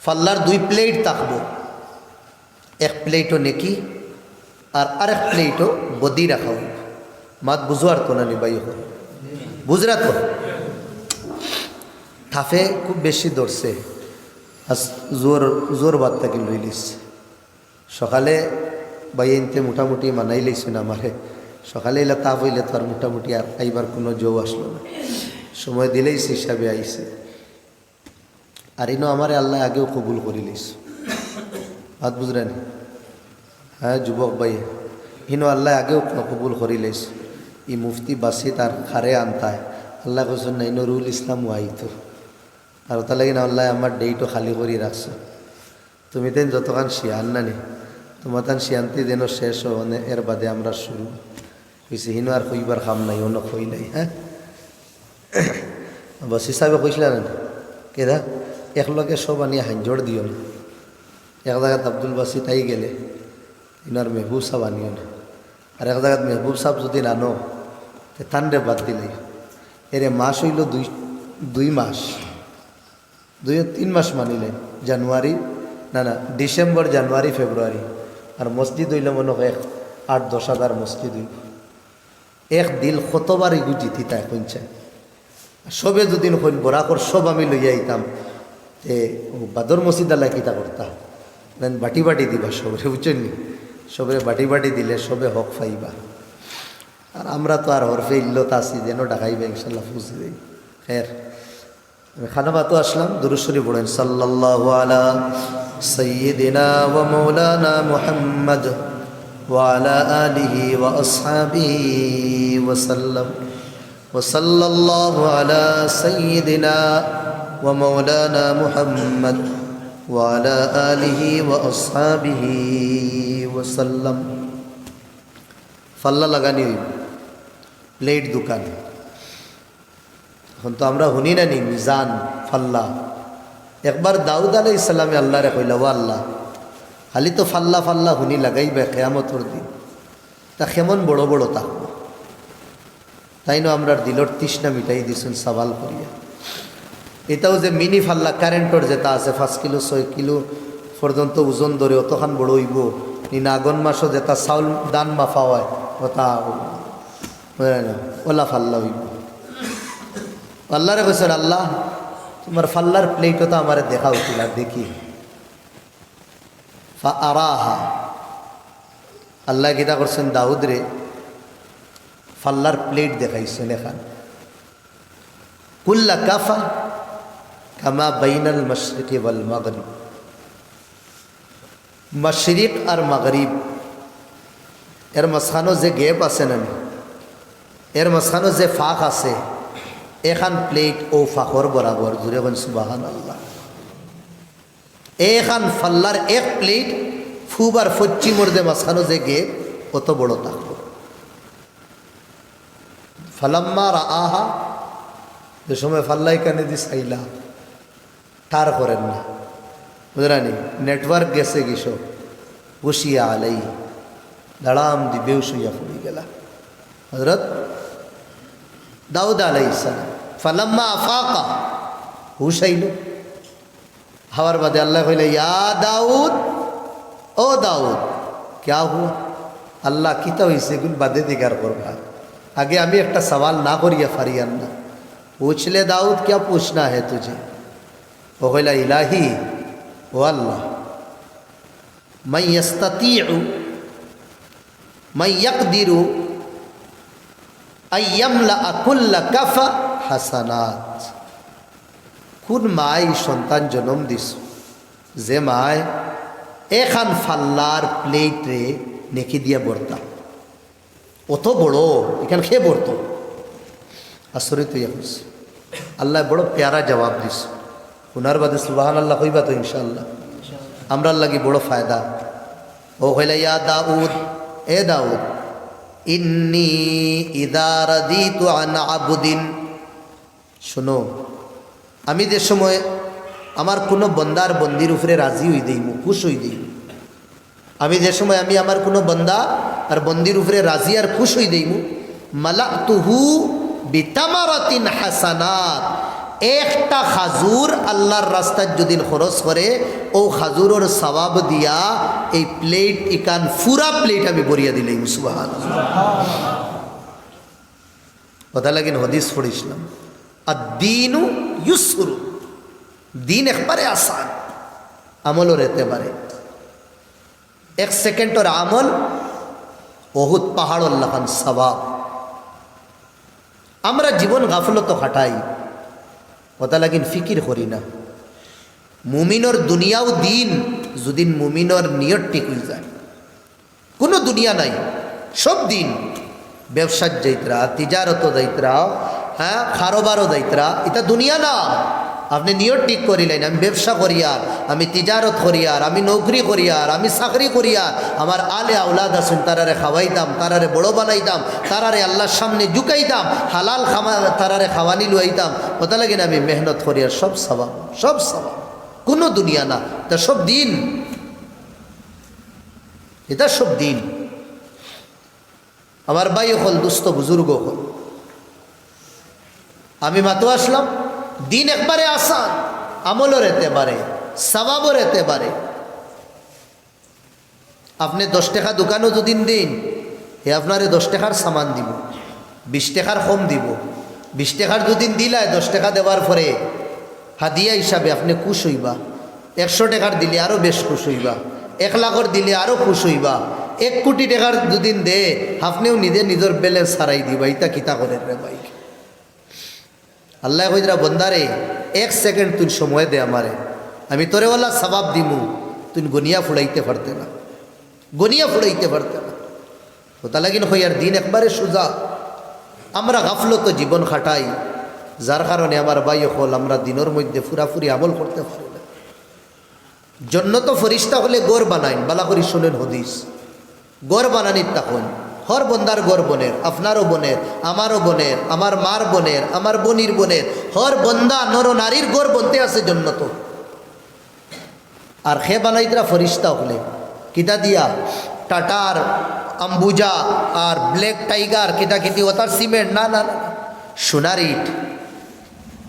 ফাল্লার দুই প্লেট থাকবো, এক প্লেটো নেকি আর আরেক প্লেটো বদি রাখা অইবো। মাত বুঝো আর তো না নি ভাই অকল? বুঝরা তো? তাপে খুব বেশি ধরছে। আজ জোর, জোর বাদ থাকি লইলিস। সকালে ভাইয়াইন্তে মোটামুটি মানাইলাইছইন আমারে। সকালে ইলা তাপ অইলে তো আর মোটামুটি আর আইবার কুনু জো আসলো না। সময় দিলাইছি হিসাবে আইছি। আর ইনো আমারে আল্লায় আগেউ কবুল করিলাইছইন। মাত বুঝরা নি? হ্যাঁ, যুবক ভাই, ইনো আল্লায় আগেউ ক-, কবুল করিলাইছইন। ই মুফতি বাসিত আর কারে আনতায়। আল্লায় কইছইন না, ইনো রুহুল ইসলাম অইতো। আর অতার লাগি না আল্লায় আমার ডেটও খালি করি রাখছইন। তুমি তাইন যতখান শিয়ান নানি, তুমার তান শিয়ান্তি যেন শেষ অয়, অনে এর বাদে আমরা শুরু। কইছে, "হিনো আর কইবার কাম নাই, অনো কইলাই, হ্যাঁ?" বসি সাবে কইছিলা না, "কেদা, একলগে সব আনিয়া হাইঞ্জর দিও না। এক জাগাত আব্দুল বাসিত আই গেলে, ইনার মেহবুব সাব আনিও না। আর এক জাগাত মেহবুব সাব যদি নানো, তে তানরে বাদ দিলাই।" এরে মাস অইল দুই, দুই মাস। দুই তিন মাস মানিলে, জানুয়ারি, না, না, ডিসেম্বর, জানুয়ারি, ফেব্রুয়ারি। আর মসজিদ অইলে মনো অয় এক আট দশ হাজার মসজিদ অইব। এক দিল কতবার ইগু জিতিতা কইনছে। সবে যদি কইন, "বরাকর সব আমি লইয়া আইতাম", তে অউ বাদর মসজিদ আলা কিতা করতা? দেন বাটি বাটি দিবা সবরে, বুঝছইন নি? সবরে বাটি বাটি দিলে সবে হক পাইবা। আর আমরা তো আর হরফে ইল্লত আছি, যেন ডাকাইবা ইনশাল্লাহ পৌঁছে দেই। খের, আমি খানা বাতো আসলাম, দুরূদ শরীফ পড়েন, সাল্লাল্লাহু আলা সাইয়্যিদিনা ওয়া মাওলানা মুহাম্মদ ওয়া আলা আলিহি ওয়া আসহাবিহি ওয়া সাল্লাম। وصلى الله على سيدنا ومولانا محمد وعلى آله وأصحابه وسلم। ফাল্লা লাগানি অইব, প্লেট দোকান। এখন তো আমরা হুনি না নি মিজান, ফাল্লা। একবার দাউদ আলাইহিস সালামে আল্লাহরে কইলা, "ও আল্লাহ, খালি তো ফাল্লা ফাল্লা হুনি লাগাইবা কিয়ামতর দিন, তা কেমন বড় বড় থাকবো?" তাইন আমরার দিলর তৃষ্ণা মিটাই দিছইন সওয়াল করিয়া। ইটাও যে মিনি ফাল্লা কারেন্টর যেটা আছে, পাঁচ কিলো, ছয় কিলো পর্যন্ত ওজন ধরে, অতখান বড় অইবো নি? না, আগন মাসো যেটা চাউল ধান মাপা অয়, ওটা বুঝলেন না? ওলা ফাল্লা অইবো। আল্লাহরে কইছইন, "আল্লাহ, তুমার ফাল্লার প্লেট ওটা আমারে দেখাও, তুলা দেখি।" ফাআরাহা। আল্লাহ কিতা করছইন? দাউদরে ফাল্লার প্লেট দেখাইছইন এখান। কুল্লা কাফা কামা বাইনাল মাশরিকি ওয়াল মাগরিব। মাশরিক আর মাগরিব, এর মাঝখানো যে গ্যাপ আছে না নি, এর মাঝখানো যে ফাঁক আছে, এখান প্লেট অউ ফাঁকর বরাবর। জুরে কইন সুবহানাল্লাহ। এখান ফাল্লার এক প্লেট পূব আর পশ্চিমর যে মাঝখানো যে গ্যাপ, অত বড় থাকবো। ফালাম্মা রাআহা, যে সময় ফাল্লা ইখানে দি চাইলা, ঠার করের না, বুঝরা নি? নেটওয়ার্ক গেছে গি সব। গুশিয়া আলাই, দাঁড়াম দি বেহুশ অইয়া পড়ি গেলা হযরত দাউদ আলাইহিস সালাম। ফালাম্মা আফাকা, হুশ আইল। আওয়ার বাদে আল্লায় কইলা, "ইয়া দাউদ, ও দাউদ, ক্যা হুয়া?" আল্লাহ, কিতা অইছে? ইগুন বাদে জিকার করবা, আগে আমি একটা সওয়াল না করিয়া পারিয়ার না। "পুছ লে দাউদ, ক্যা পুছনা হ্যায় তুঝে?" অউ কইলা, "ইলাহি, ও আল্লাহ, মান ইয়াস্তাতিউ, মান ইয়াকদিরু আন ইয়ামলাআ কুল্লা কাফা হাসানাত।" কুন মায় সন্তান জনম দিছো, যে মায় এখান ফাল্লার প্লেটরে নেকি দিয়া ভরতা? অত বড়, ইখান কে ভরতো? আচরিত অইয়া কইছে। আল্লায় বড় পেয়ারা জবাব দিছে। হুনার বাদে সুবহানাল্লাহ কইবা তো ইনশাআল্লাহ। আমরার লাগি বড় ফায়দা। অউ কইলা, "ইয়া দাউদ, এ দাউদ, ইন্নী ইযা রাদিতু আন আবদিন।" শুনো, আমি যে সময় আমার কুনু বন্দা আর বন্দির উপরে রাজি অই দেইমু, খুশ অই দেইমু, আমি যে সময় আমি আমার কুনু বন্দা আর বন্দির উপরে রাজি আর খুশ অই দেইমু, মালাতুহু বিতামারাতিন হাসানাত, একটা খাজুর আল্লাহর রাস্তাত যুদি খরচ করে, অউ খাজুরর সওয়াব দিয়া এই প্লেট ইখান, পুরা প্লেট আমি ভরিয়া দিলাইমু। সুবহানাল্লাহ। কথা লাগিন হাদিস পড়ছিলাম, আদ-দীনু ইউসরু, দিন একবারে আসান, আমলর এতেবারে। এক সেকেন্ডর আমল অহুদ পাহাড়র লাখান সওয়াব। আমরা জীবন গাফলতো কাটাই, কথা লাগিন ফিকির করি না। মুমিনর দুনিয়াও দিন, যুদি মুমিনর নিয়ত ঠিক অই যায়। কুনু দুনিয়া নাই, সব দিন। ব্যবসাত যাইতরা, তিজারতো যাইতরা, হ্যাঁ, কারোবারো যাইতরা, ইতা দুনিয়া না। আপনে নিয়ত ঠিক করিলাইন, "আমি ব্যবসা করিয়ার, আমি তিজারত করিয়ার, আমি নৌকরি করিয়ার, আমি চাকরি করিয়ার, আমার আলে আওলাদ আছইন, তারারে খাওয়াইতাম, তারারে বড় বানাইতাম, তারারে আল্লার সামনে ঝুকাইতাম, হালাল খামা-, তারারে খাওয়ানি লুয়াইতাম, অতা লাগি না আমি মেহনত করিয়ার, সব সওয়াব, সব সওয়াব, কুনু দুনিয়া না, ইতা সব দিন, ইতা সব দিন।" আমার ভাই অকল, দুস্ত বুজুর্গ অকল, আমি মাতো আছলাম, দিন একবারে আসান, আমলর এতেবারে, সওয়াবর এতেবারে। আপনে দশ টেকা দোকানো যুদিন দেইন, হে আপনারে দশ টেকার সামান দিবো, বিশ টেকার কম দিবো। বিশ টেকার যুদিন দিলায়, দশ টেকা দেওয়ার পরে হাদিয়া হিসাবে আপনে খুশ অইবা। একশো টেকার দিলে আরো বেশ খুশ অইবা, এক লাখর দিলে আরো খুশ অইবা। এক কোটি টেকার যুদিন দে, আপনেও নিজে নিজর balance হারাই দিবা। ইতা কিতা করের রে ভাই? আল্লায় কইরা, "বন্দারে, এক second তুই সময় দে আমারে, আমি তোরে অলা সওয়াব দিমু, তুই গনিয়া ফুড়াইতে পারতে না, গনিয়া ফুড়াইতে পারতে না।" অতা লাগিন কইয়ার দিন একবারে সুজা। আমরা গাফলতো জীবন কাটাই, যার কারণে আমার ভাই অকল, আমরা দিনর মধ্যে পুরাপুরি আমল করতে পারি না। জন্নতো ফিরিস্তা অকলে ঘর বানাইন, ভালা করি হুনইন হাদিস। ঘর বানানিত থাকইন, হর বন্দার ঘর বনের, আপনারও বনের, আমারও বনের, আমার মার বনের, আমার বইনর বনের, হর বন্দা নর নারীর ঘর বনতে আছে জন্নতো। আর কে বানাইতরা ফিরিস্তা অকলে? কিতা দিয়া? টাটার আম্বুজা আর ব্ল্যাক টাইগার, কিতা কিতি, অতার সিমেন্ট? না, না, না, না। সোনার ইট,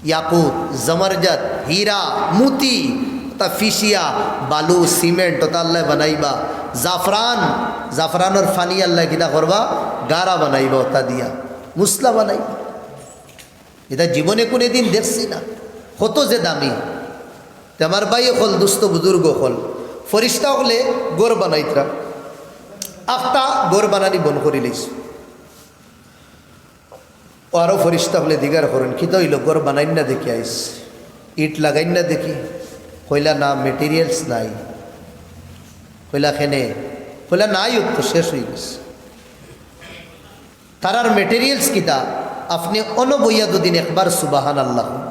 ইয়াকুত, জমরজত, হীরা, মুতি, অতা ফিসিয়া, বালু, সিমেন্ট, অতা আল্লায় বানাইবা। জাফরান, জাফরানর পানি আল্লায় কিতা করবা? গারা বানাইবা, অতা দিয়া মুসলা বানাইবা। ইতা জীবনে কুনুদিন দেখছি না, কত যে দামি। তে আমার ভাই অকল, দুস্ত বুজুর্গ অকল, ফিরিস্তা অকলে ঘর বানাইতরা, আখতা ঘর বানানি বন্ধ করিলাইছে। অউ আরো ফিরিস্তা অকলে জিগার করইন, "কিতা অইলো, ঘর বানাইন না দেখি আইজ, ইট লাগাইন না দেখি?" কইলা, "না, materials নাই।" কইলা, "কেনে?" কইলা, "নাই, অউ তো শেষ অইগেছে।" তারার materials কিতা? আপনে অনো বইয়া যুদিন একবার সুবহানাল্লাহ কইন,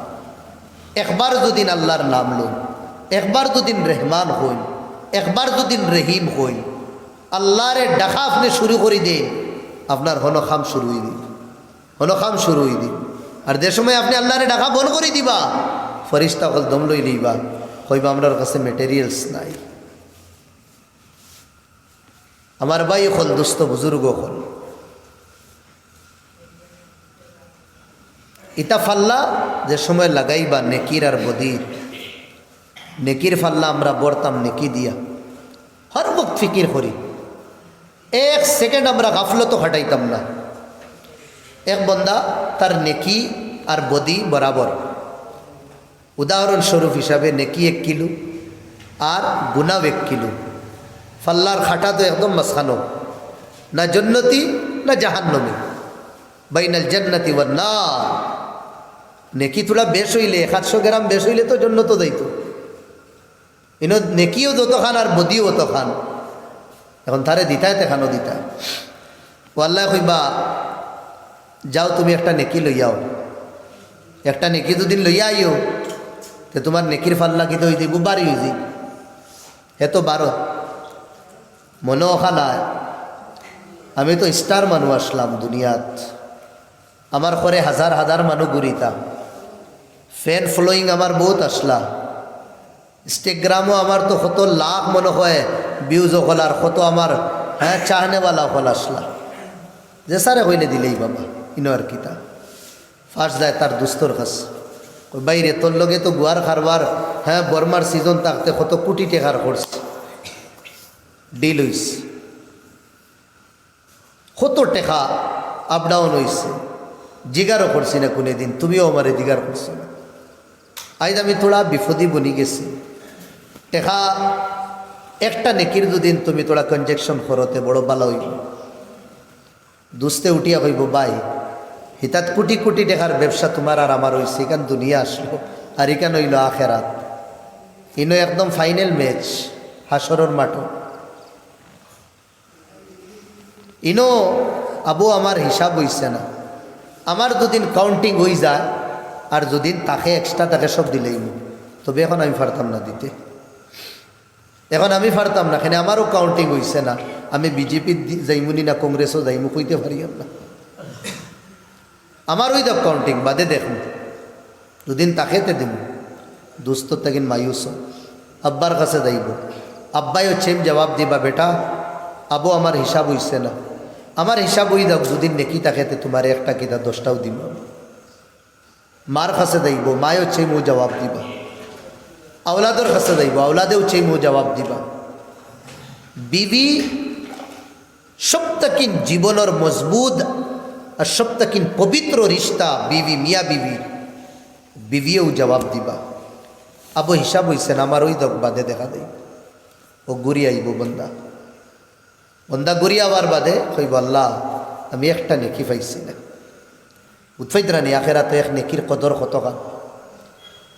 একবার যুদিন আল্লার নাম লইন, একবার যুদিন রহমান কইন, একবার যুদিন রহিম কইন, আল্লারে ডাকা আপনে শুরু করি দেইন, আপনার হনো কাম শুরু অই দিবো, হনো কাম শুরু অই দিবো। আর যে সময় আপনে আল্লারে ডাকা বন্ধ করি দিবা, ফিরিস্তা অকল দম লইলিবা, কইবা, "আমরার কাছে materials নাই।" আমার ভাই অকল, দুস্ত বুজুর্গ অকল, ইতা পাল্লা যে সময় লাগাইবা নেকির আর বদির, নেকির পাল্লা আমরা ভরতাম নেকি দিয়া। হর বক্ত ফিকির করি, এক second আমরা গাফলতো কাটাইতাম না। এক বন্দা, তার নেকি আর বদি বরাবর। উদাহরণস্বরূপ হিসাবে নেকি এক কিলো আর গুনাও এক কিলো। পাল্লার কাটা তো একদম মাঝখানো, না জন্নতি না জাহান্নমি, বাইনাল জান্নাতি ওয়ান নার। নেকি থুড়া বেশ অইলে, একশো গ্রাম বেশ অইলে তো জন্নতো যাইতো। ইনো নেকিও যতখান আর বদিও অতখান। এখন তারে দিতায় তেখানো দিতা। অউ আল্লায় কইবা, "যাও, তুমি একটা নেকি লইয়াও।" একটা নেকি যুদিন লইয়া আইও, তে তুমার নেকির পাল্লা কিতা অই দিবো? ভারি অই দিবো। হে তো বারো। মনো অখান নায়, আমি তো star মানুষ আছলাম দুনিয়াত। আমার করে হাজার হাজার মানুষ ঘুরিতা। Fan following আমার বউত আছলা। Instagram-ও আমার তো কত লাখ মনো অয় views অকল, আর কত আমার, হ্যাঁ, চাহনেওয়ালা অকল আছলা। যে সারে কইলে দিলেই বাবা, ইনো আর কিতা। First যায় তার দুস্তর কাছে, কয়, "ভাইরে, তোর লগে তো গুয়ার কারবার, হ্যাঁ, বর্মার season থাকতে কত কোটি টেকার করছি, deal অইছে।" কত টেকা up down অইছে, জিগারও করছি না কুনুদিন, তুমিও আমারে জিগার করছো না। আইজ আমি থুড়া বিপদি বনি গেছি, টেকা একটা নেকির যুদিন তুমি থুড়া congestion করো তে বড় ভালা অইবো। দুস্তে উঠিয়া কইবো, "ভাই, হিতাত কোটি কোটি টেকার ব্যবসা তুমার আর আমার অইছে, ইখান দুনিয়া আছলো, আর ইখান অইলো আখেরাত। ইনো একদম final match, হাশরর মাঠো।" ইনো আবু আমার হিসাব অইছে না, আমার যুদিন counting অই যায়, আর যুদি থাকে, এক্সট্রা থাকে, সব দিলাইমু। তবে এখন আমি পারতাম না দিতে, এখন আমি পারতাম না, কেনে আমারও কাউন্টিং অইছে না। আমি বিজেপি যাইমুনি না কংগ্রেসও যাইমু, কইতে পারিয়ার না। আমার অউ দেখ কাউন্টিং, বাদে দেখমু, যুদি থাকে তে দিমু। দোস্ত তাকিন মায়ুস অয়। আব্বার কাছে যাইবো, আব্বায়ও সেম জবাব দিবা, "বেটা, আবো আমার হিসাব অইছে না।" আমার হিসাব অই দেখ, যুদি নেকি থাকে তে তুমারে একটা কিতা দশটাও দিমু। মার কাছে যাইবো, মায়ও সেম অউ জবাব দিবা। আওলাদর কাছে যাইবো, আওলাদেও সেম অউ জবাব দিবা। বিবি সব তাকিন জীবনর মজবুত আর সব তাকিন পবিত্র রিশতা বিবি, মিয়া বিবি, বিবিয়েও জবাব দিবা। আবো হিসাব অইছে না, আমার অউ দেখ বাদে দেখা দেই। ও ঘুরি আইবো বন্দা, বন্দা ঘুরি আওয়ার বাদে কইবো, "আল্লাহ, আমি একটা নেকি পাইছি না।" বুঝ পাইতরা নি, আখেরাতে এক নেকির কদর কতখান।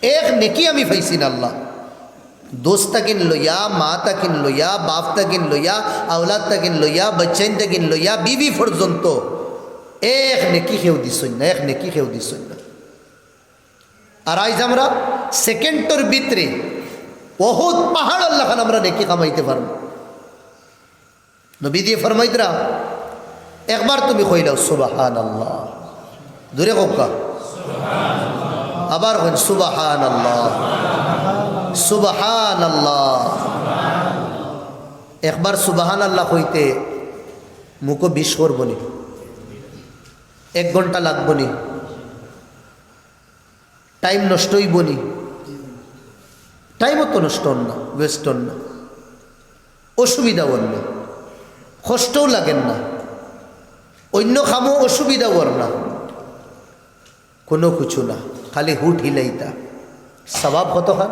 এক নেকি আমি পাইছি না আল্লাহ। দোস্ত তাকিন লইয়া, মা তাকিন লইয়া, বাপ তাকিন লইয়া, আওলাদ তাকিন লইয়া, বাচ্চাইন তাকিন লইয়া, বিবি পর্যন্ত এক নেকি কেউ দিছইন না, এক নেকি কেউ দিছইন না। আর আইজ আমরা সেকেন্ডর ভিতরে অহুদ পাহাড়র লাখান আমরা নেকি কামাইতে পারমু। নবীজিয়ে ফরমাইতরা, একবার তুমি কইলাও সুবহানাল্লাহ, জোরে কউক্কা, আবার কইন সুবহানাল্লাহ, সুবহানাল্লাহ। একবার সুবহানাল্লাহ কইতে মুখো বিষ পড়বো নি? এক ঘন্টা লাগবো নি? টাইম নষ্ট অইবো নি? টাইমও তো নষ্ট অর না, ওয়েস্ট অর না, অসুবিধা অর না, কষ্টও লাগের না, অইন্য কামও অসুবিধা অর না, কুনু কিছু না, খালি হুট হিলাইতা। সওয়াব কতখান?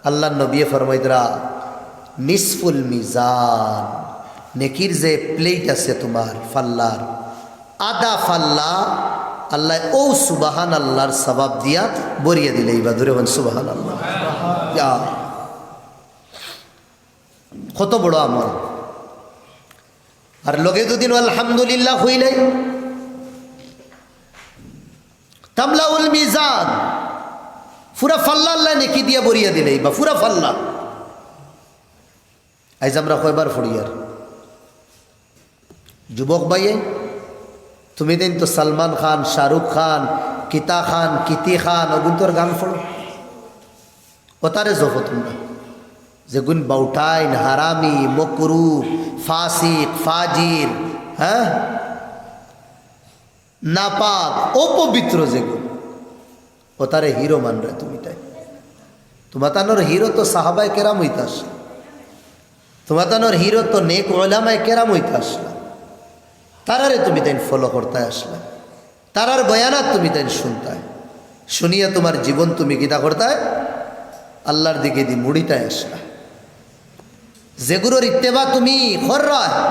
আল্লার নবীয়ে ফরমাইতরা, নিসফুল মিজান, নেকির যে প্লেট আছে তুমার পাল্লার, আধা পাল্লা আল্লায় অউ সুবহানাল্লাহর সওয়াব দিয়া ভরিয়া দিলাইবা। জোরে কইন সুবহানাল্লাহ। ইয়া, কত বড় আমল। আর লগে দুদিন আলহামদুলিল্লাহ কইলে, তামলাউল মিজান, পুরা পাল্লা আল্লায় নেকি দিয়া ভরিয়া দিলাইবা, পুরা পাল্লা। আইজ আমরা কয়বার পড়িয়ার? যুবক ভাইয়ে, তুমি দিন তো সালমান খান, শাহরুখ খান, কিতা খান, কিতি খান, অগুইন্তর গান পড়ো। অতারে জপো তুমরা। যেগুইন বাউটাইন, হারামি, মকরু, ফাসিক, ফাজির, হ্যাঁ, নাপাক, অপবিত্র যেগুইন, অতারে হিরো মানরায় তুমিতাইন। তুমাতানর হিরো তো সাহাবায়ে কেরাম অইতা আছলা, তুমাতানর হিরো তো নেক উলামায়ে কেরাম অইতা আছলা। তারারে তুমিতাইন ফলো করতায় আছলা, তারার বয়ানাত তুমিতাইন হুনতায়, হুনিয়া তুমার জীবন তুমি কিতা করতায়? আল্লার দিকেদি মুড়িতায় আছলা। যেগুরর ইত্তেবা তুমি কররায়,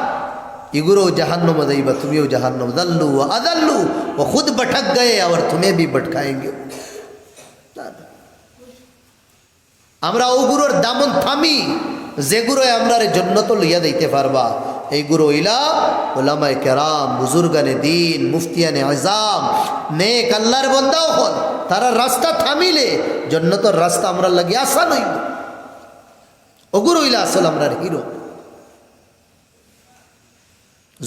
ইগুরও জাহান্নামো যাইবা, তুমিও জাহান্নামো। দাল্লু ওয়া আদাল্লু, ও খুদ ভটক গয়ে, আওয়ার তুমে ভি ভটকায়েঙ্গে। আমরা অগুরর দামন থামি, যেগুরোয় আমরারে জন্নতো লইয়া যাইতে পারবা। এইগুরো অইলা উলামায়ে কেরাম, বুজুর্গানে দিন, মুফতিয়ানে আজাম, নেক আল্লার বন্দা অকল। তারার রাস্তা থামিলে জন্নতর রাস্তা আমরার লাগি আসান অইবো। অগুরো অইলা আসল আমরার হিরো।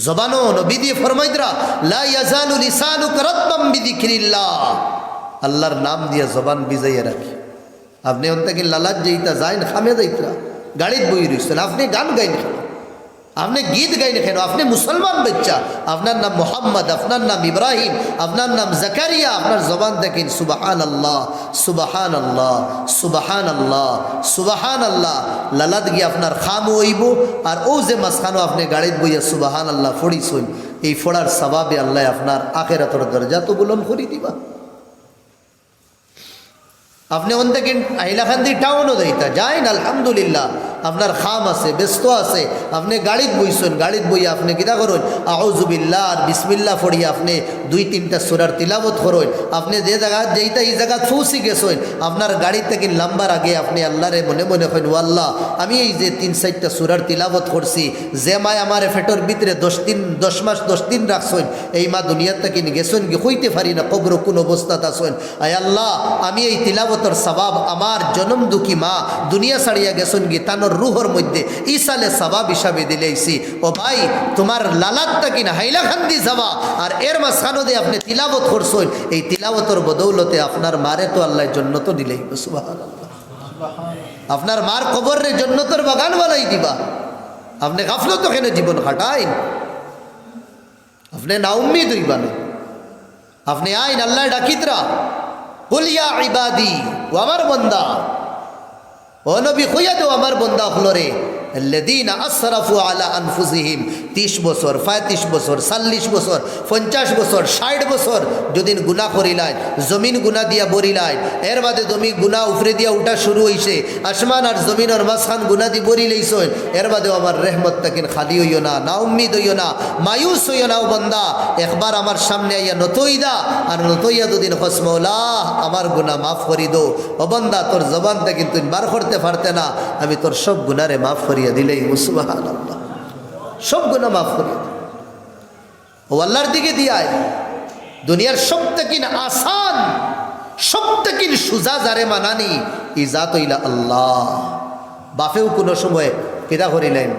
জবানো নবীজিয়ে ফরমাইতরা, "লা ইয়াজালু লিসানুকা রাতবাম বিযিকরিল্লাহ।" আল্লার নাম দিয়া জবান ভিজাইয়া রাখি। আপনে অন থাকি লালাত যাইতা যাইন, কামে যাইতরা, গাড়িত বই রইছইন, আপনে গান গাইন কেনে? আপনে গীত গাইন কেনে? আপনে মুসলমান বাইচ্চা, আপনার নাম মোহাম্মদ, আপনার নাম ইব্রাহিম, আপনার নাম জাকারিয়া, আপনার জবান থাকি সুবহানাল্লাহ, সুবহানাল্লাহ, সুবহানাল্লাহ, সুবহানাল্লাহ। লালাত গিয়া আপনার কামও অইবো, আর অউ যে মাঝখানো আপনে গাড়িত বইয়া সুবহানাল্লাহ পড়িছইন, এই পড়ার সওয়াবে আল্লায় আপনার আখেরাতর দরজাত বুলন্দ করি দিবা। আপনে অন থাকি হাইলাকান্দি টাউনো যাইতা, যাইন, আলহামদুলিল্লাহ, আপনার কাম আছে, ব্যস্ত আছে, আপনে গাড়িত বইছইন, গাড়িত বইয়া আপনে কিতা করইন? আউযুবিল্লাহ আর বিসমিল্লাহ পড়িয়া আপনে দুই তিনটা সূরার তিলাওয়াত করইন। আপনে যে জাগাত যাইতা, ই জাগাত পৌঁছি গেছইন, আপনার গাড়ি থাকি লামবার আগে আপনে আল্লারে মনে মনে কইন, "ও আল্লাহ, আমি এই যে তিন চাইরটা সূরার তিলাওয়াত করছি, যে মায় আমারে পেটর ভিতরে দশ দিন, দশ মাস দশ দিন রাখছইন, এই মা দুনিয়াত থাকি গেছইন গি, কইতে পারি না কবরো কুন অবস্থাত আছইন।" আয় আল্লাহ, আমি এই তিলাওয়াতর সওয়াব আমার জনম দুঃখী মা দুনিয়া ছাড়িয়া গেছইন গি, তানর রুহর মধ্যে ইসালে সওয়াব হিসাবে দিলাইছি। ও ভাই, তুমার লালাত থাকি না হাইলাকান্দি যাওয়া, আর এর মাঝখানো যে আপনে তিলাওয়াত করছইন, এই তিলাওয়াতর বদৌলতে আপনার মারে তো আল্লায় জন্নতো দিলাইবা। সুবহানাল্লাহ। আপনার মার কবররে জন্নতর বাগান বানাই দিবা। আপনে গাফলতো কেনে জীবন কাটাইন? আপনে নাউম্মিদ অইবা না। আপনে আইন আল্লায় ডাকিতরা, "কুল ইয়া ইবাদি", ও আমার বন্দা, ও নবী, কইয়া দেও আমার বন্দা অকলরে, "আল্লাযীনা আসরাফু আলা আনফুসিহিম", তিশ বছর, পঁয়ত্রিশ বছর, চল্লিশ বছর, পঞ্চাশ বছর, ষাইট বছর যদিন গুনা করিলাইন, জমিন গুনা দিয়া ভরিলাইন, এর বাদে জমিন গুনা উপরে দিয়া উঠা শুরু অইছে, আসমান আর জমিনর মাঝখান গুনা দি ভরিলাইছইন, এর বাদেও আমার রেহমত থাকি খালি অইও না, নাউম্মিদ অইও না, মায়ুস অইও না। ও বন্দা, একবার আমার সামনে আইয়া নত অইদা, আর নত অইয়া যদিন কস, "মওলা, আমার গুনা মাফ করি দেও", ও বন্দা, তোর জবান থাকি তুই বার করতে পারতে না, আমি তোর সব গুনারে মাফ করিয়া দিলাইমু। সুবহানাল্লাহ। সব গুনা মাফ করিয়া দিলাইমু। ও আল্লাহর দিকে দিয়াই। দুনিয়ার সব থাকি আসান, সব থাকি সুজা যারে মানানি, ই জাত অইলা আল্লাহ। বাপেও কুনু সময় কিতা করিলাইন,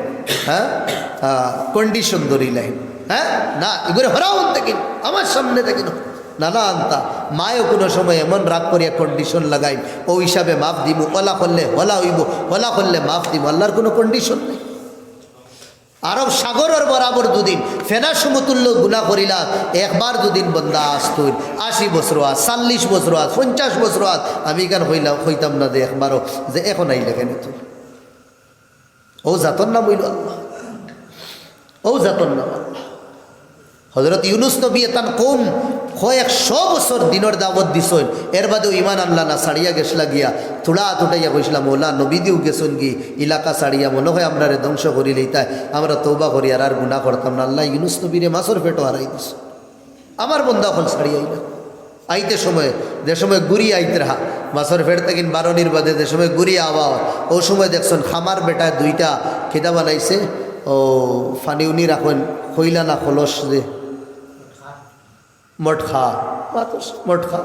হ্যাঁ, আহ, condition ধরিলাইন, হ্যাঁ, না, ইগুরে হরাউন থাকি, আমার সামনে থাকি না, না, না আনতা। মায়ও কুনু সময় এমন রাগ করিয়া condition লাগাইন, ও হিসাবে মাফ দিমু, অলা করলে হলা অইবো, হলা করলে মাফ দিমু। আল্লাহর কুনু condition নাই। আরব সাগরর বরাবর যদিন ফেনা সমতুল্য গুনা করিলা, একবার যদিন বন্দা আছইন, আশি বছর আছ, চল্লিশ বছর আছ, পঞ্চাশ বছর আছ, আমি ইখান কইলাম, কইতাম না যে একবারও যে এখন আইলে কেনে তুই। ও জাতর নাম অইলো আল্লাহ, ও জাতর নাম আল্লাহ। হযরত ইউনুস নবীয়ে তান কওম কয়েকশো বছর দিনর দাওয়াত দিছইন, এর বাদেও ইমান আনলা না, ছাড়িয়া গেছলা গিয়া, থুড়া থুটাইয়া কইছলা, "মওলা, নবী দিও গেছইন গি, এলাকা ছাড়িয়া, মনো অয় আমরারে ধ্বংস করিলাইতা, আমরা তওবা করিয়ার, আর গুনা করতাম না।" আল্লায় ইউনুস নবীরে মাছর পেটো হারাই দিছইন। আমার বন্দা অকল ছাড়িয়া আইলা। আইতে সময়, যে সময় ঘুরি আইতরা, মাছর পেট থাকি বারনির বাদে যে সময় ঘুরি আওয়া অয়, ও সময় দেখছইন খামার বেটায় দুইটা কিতা বানাইছে, ও পানি উনি রাখইন, কইলা না কলস যে, মটকা, মাতস, মটকা।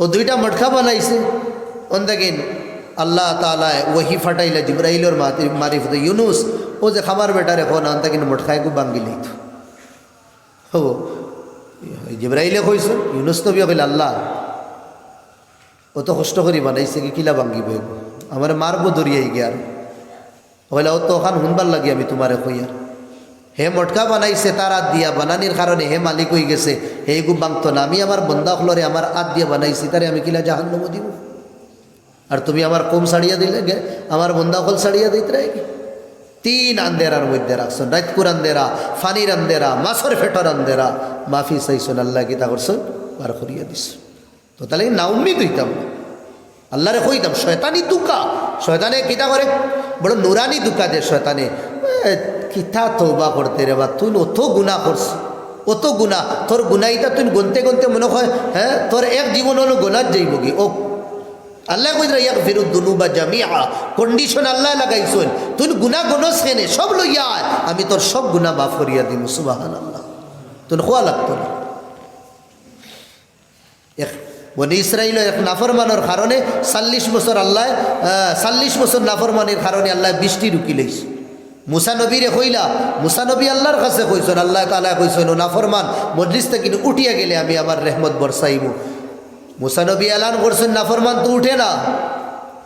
ও দুইটা মটকা বানাইছে। অন থাকি আল্লাহ তাআলায় ওহী পাঠাইলা জিব্রাইলর মাতি-, মারিফতে, "ইউনুস, ও যে খামার বেটারে কও না, অন থাকি মটকা এগু ভাঙ্গিলাইতো।" ও, জিব্রাইলে কইছে, ইউনুস নবীয়ে কইলা, "আল্লাহ, অত কষ্ট করি বানাইছে গি, কিলা ভাঙ্গিবো এগু? আমারে মারবো ধরিয়া ইগিয়া আর।" কইলা, "অত অখান হুনবার লাগি আমি তুমারে কইয়ার। হে মটকা বানাইছে তার আত দিয়া, বানানির কারণে হে মালিক অইগেছে, হে এগু ভাঙ্গতো না। আমি আমার বন্দা অকলরে আমার আত দিয়া বানাইছি, তারে আমি কিলা জাহান্নামো দিমু? আর তুমি আমার কওম ছাড়িয়া দিলে গে, আমার বন্দা অকল ছাড়িয়া দিতরায় গি?" তিন আন্দেরার মধ্যে রাখছইন, রাইতকুর আন্দেরা, পানির আন্দেরা, মাছর পেটর আন্দেরা, মাফি চাইছইন, আল্লায় কিতা করছইন? বার করিয়া দিছইন। তো তাইলে নাউম্মিদ অইতাম না। আল্লারে কইতাম, শয়তানি ধুকা। শয়তানে কিতা করে? বড় নুরানি ধুকা দে শয়তানে। এ, কিতা তওবা করতে রে বা, তুই অত গুনা করছ, অত গুনা, তোর গুনা ইতা তুই গনতে গনতে মনো অয়, হ্যাঁ, তোর এক জীবন অইলো গনাত যাইবোগি। ও আল্লায় কইরা, "ইয়াগফিরুদ দুনুবা জামিআ।" Condition আল্লায় লাগাইছইন, তুই গুনা গনছ কেনে, সব লইয়া আয়, আমি তোর সব গুনা মাফ করিয়া দিমু। সুবহানাল্লাহ। তুই কওয়া লাগতো না। এক, বনি ইসরাইলর এক নাফরমানর কারণে চল্লিশ বছর আল্লায়, আহ, চল্লিশ বছর নাফরমানির কারণে আল্লায় বৃষ্টি রুকিলাইছে। মুসা নবীরে কইলা, মুসা নবী আল্লার কাছে কইছইন, আল্লাহ তাআলায় কইছইন, "ও নাফরমান, মজলিস থাকি উঠিয়া গেলে আমি আমার রহমত বরসাইমু।" মুসা নবী এলান করছইন, "নাফরমান তো উঠে না,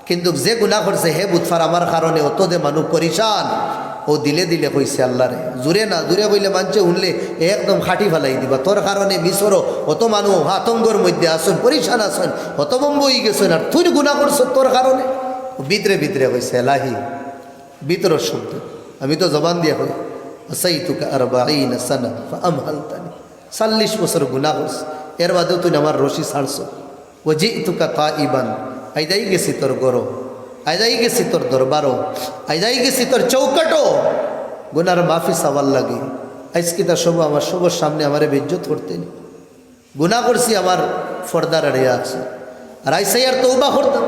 কিন্তু যে গুনা করছে হে বুঝপার আমার কারণে অত যে মানুষ পরিশান।" ও দিলে দিলে কইছে আল্লারে, জুরে না, জুরে কইলে মানষে হুনলে একদম কাটি ফালাই দিবা। "তোর কারণে মিশরো অত মানুষ আতঙ্কর মধ্যে আছইন, পরিশান আছইন, হতভম্ব অইগেছইন, আর তুই গুনা করছস তোর কারণে।" ও ভিতরে ভিতরে কইছে, "এলাহি", ভিতরর শব্দ, আমি তো জবান দিয়া কই, "আসাইতুকা আরবাঈনা সানা ফাআমহালতানি।" চল্লিশ বছর গুনা করছি, এর বাদেও তুই আমার রশি ছাড়ছস। "ওয়াজিতুকা তাইবান", আইজ আইগেছি তোর ঘরো। আইজ আই গেছি তোর দরবারো, আইজ আই গেছি তোর চৌকাটো, গুনার মাফি চাওয়ার লাগি। আইজ কিতা সব আমার সবর সামনে আমারে বেইজ্জত করতে নি? গুনা করছি, আমার পর্দার আড়িয়া আছে। আর আইজ আইয়ার তওবা করতাম,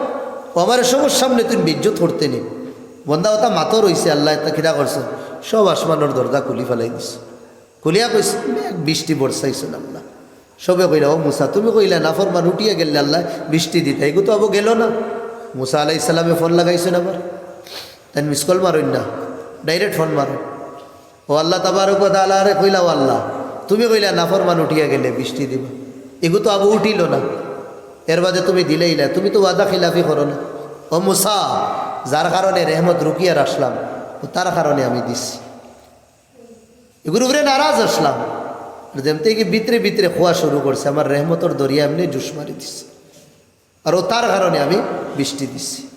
ও আমারে সবর সামনে তুই বেইজ্জত করতে নি? বন্দা অতা মাতো রইছে, আল্লায় ইতা কিতা করছে? সব আসমানর দরজা খুলি ফালাই দিছে। খুলিয়া কইছে, "এক বৃষ্টি বরসাইছইন আল্লাহ।" সবে কইলা, "ও মুসা, তুমি কইলা নাফরমান উঠিয়া গেলে আল্লায় বৃষ্টি দিতা, এগু তো আবো গেল না।" মুসা আলাইহিস সালামে ফোন লাগাইছইন আবার, তাইন মিস কল মারইন না, ডাইরেক্ট ফোন মারইন। "ও আল্লাহ তাবারক ওয়া তাআলারে কইলা, ও আল্লাহ, তুমি কইলা নাফরমান উঠিয়া গেলে বৃষ্টি দিবা, এগু তো আবো উঠিল না, এর বাদে তুমি দিলাইলা, তুমি তো ওয়াদা খিলাফি করো না। ও মুসা, যার কারণে রহমত রুকিয়া রাখলাম, ও তার কারণে আমি দিছি।" এগুর উপরে নারাজ আসলাম। আর যেমতে কি ভিতরে ভিতরে খোয়া শুরু করছে, আমার রহমতর দরিয়া এমনে জোশ মারি দিছে। আর ও তার কারণে আমি বৃষ্টি দিছি।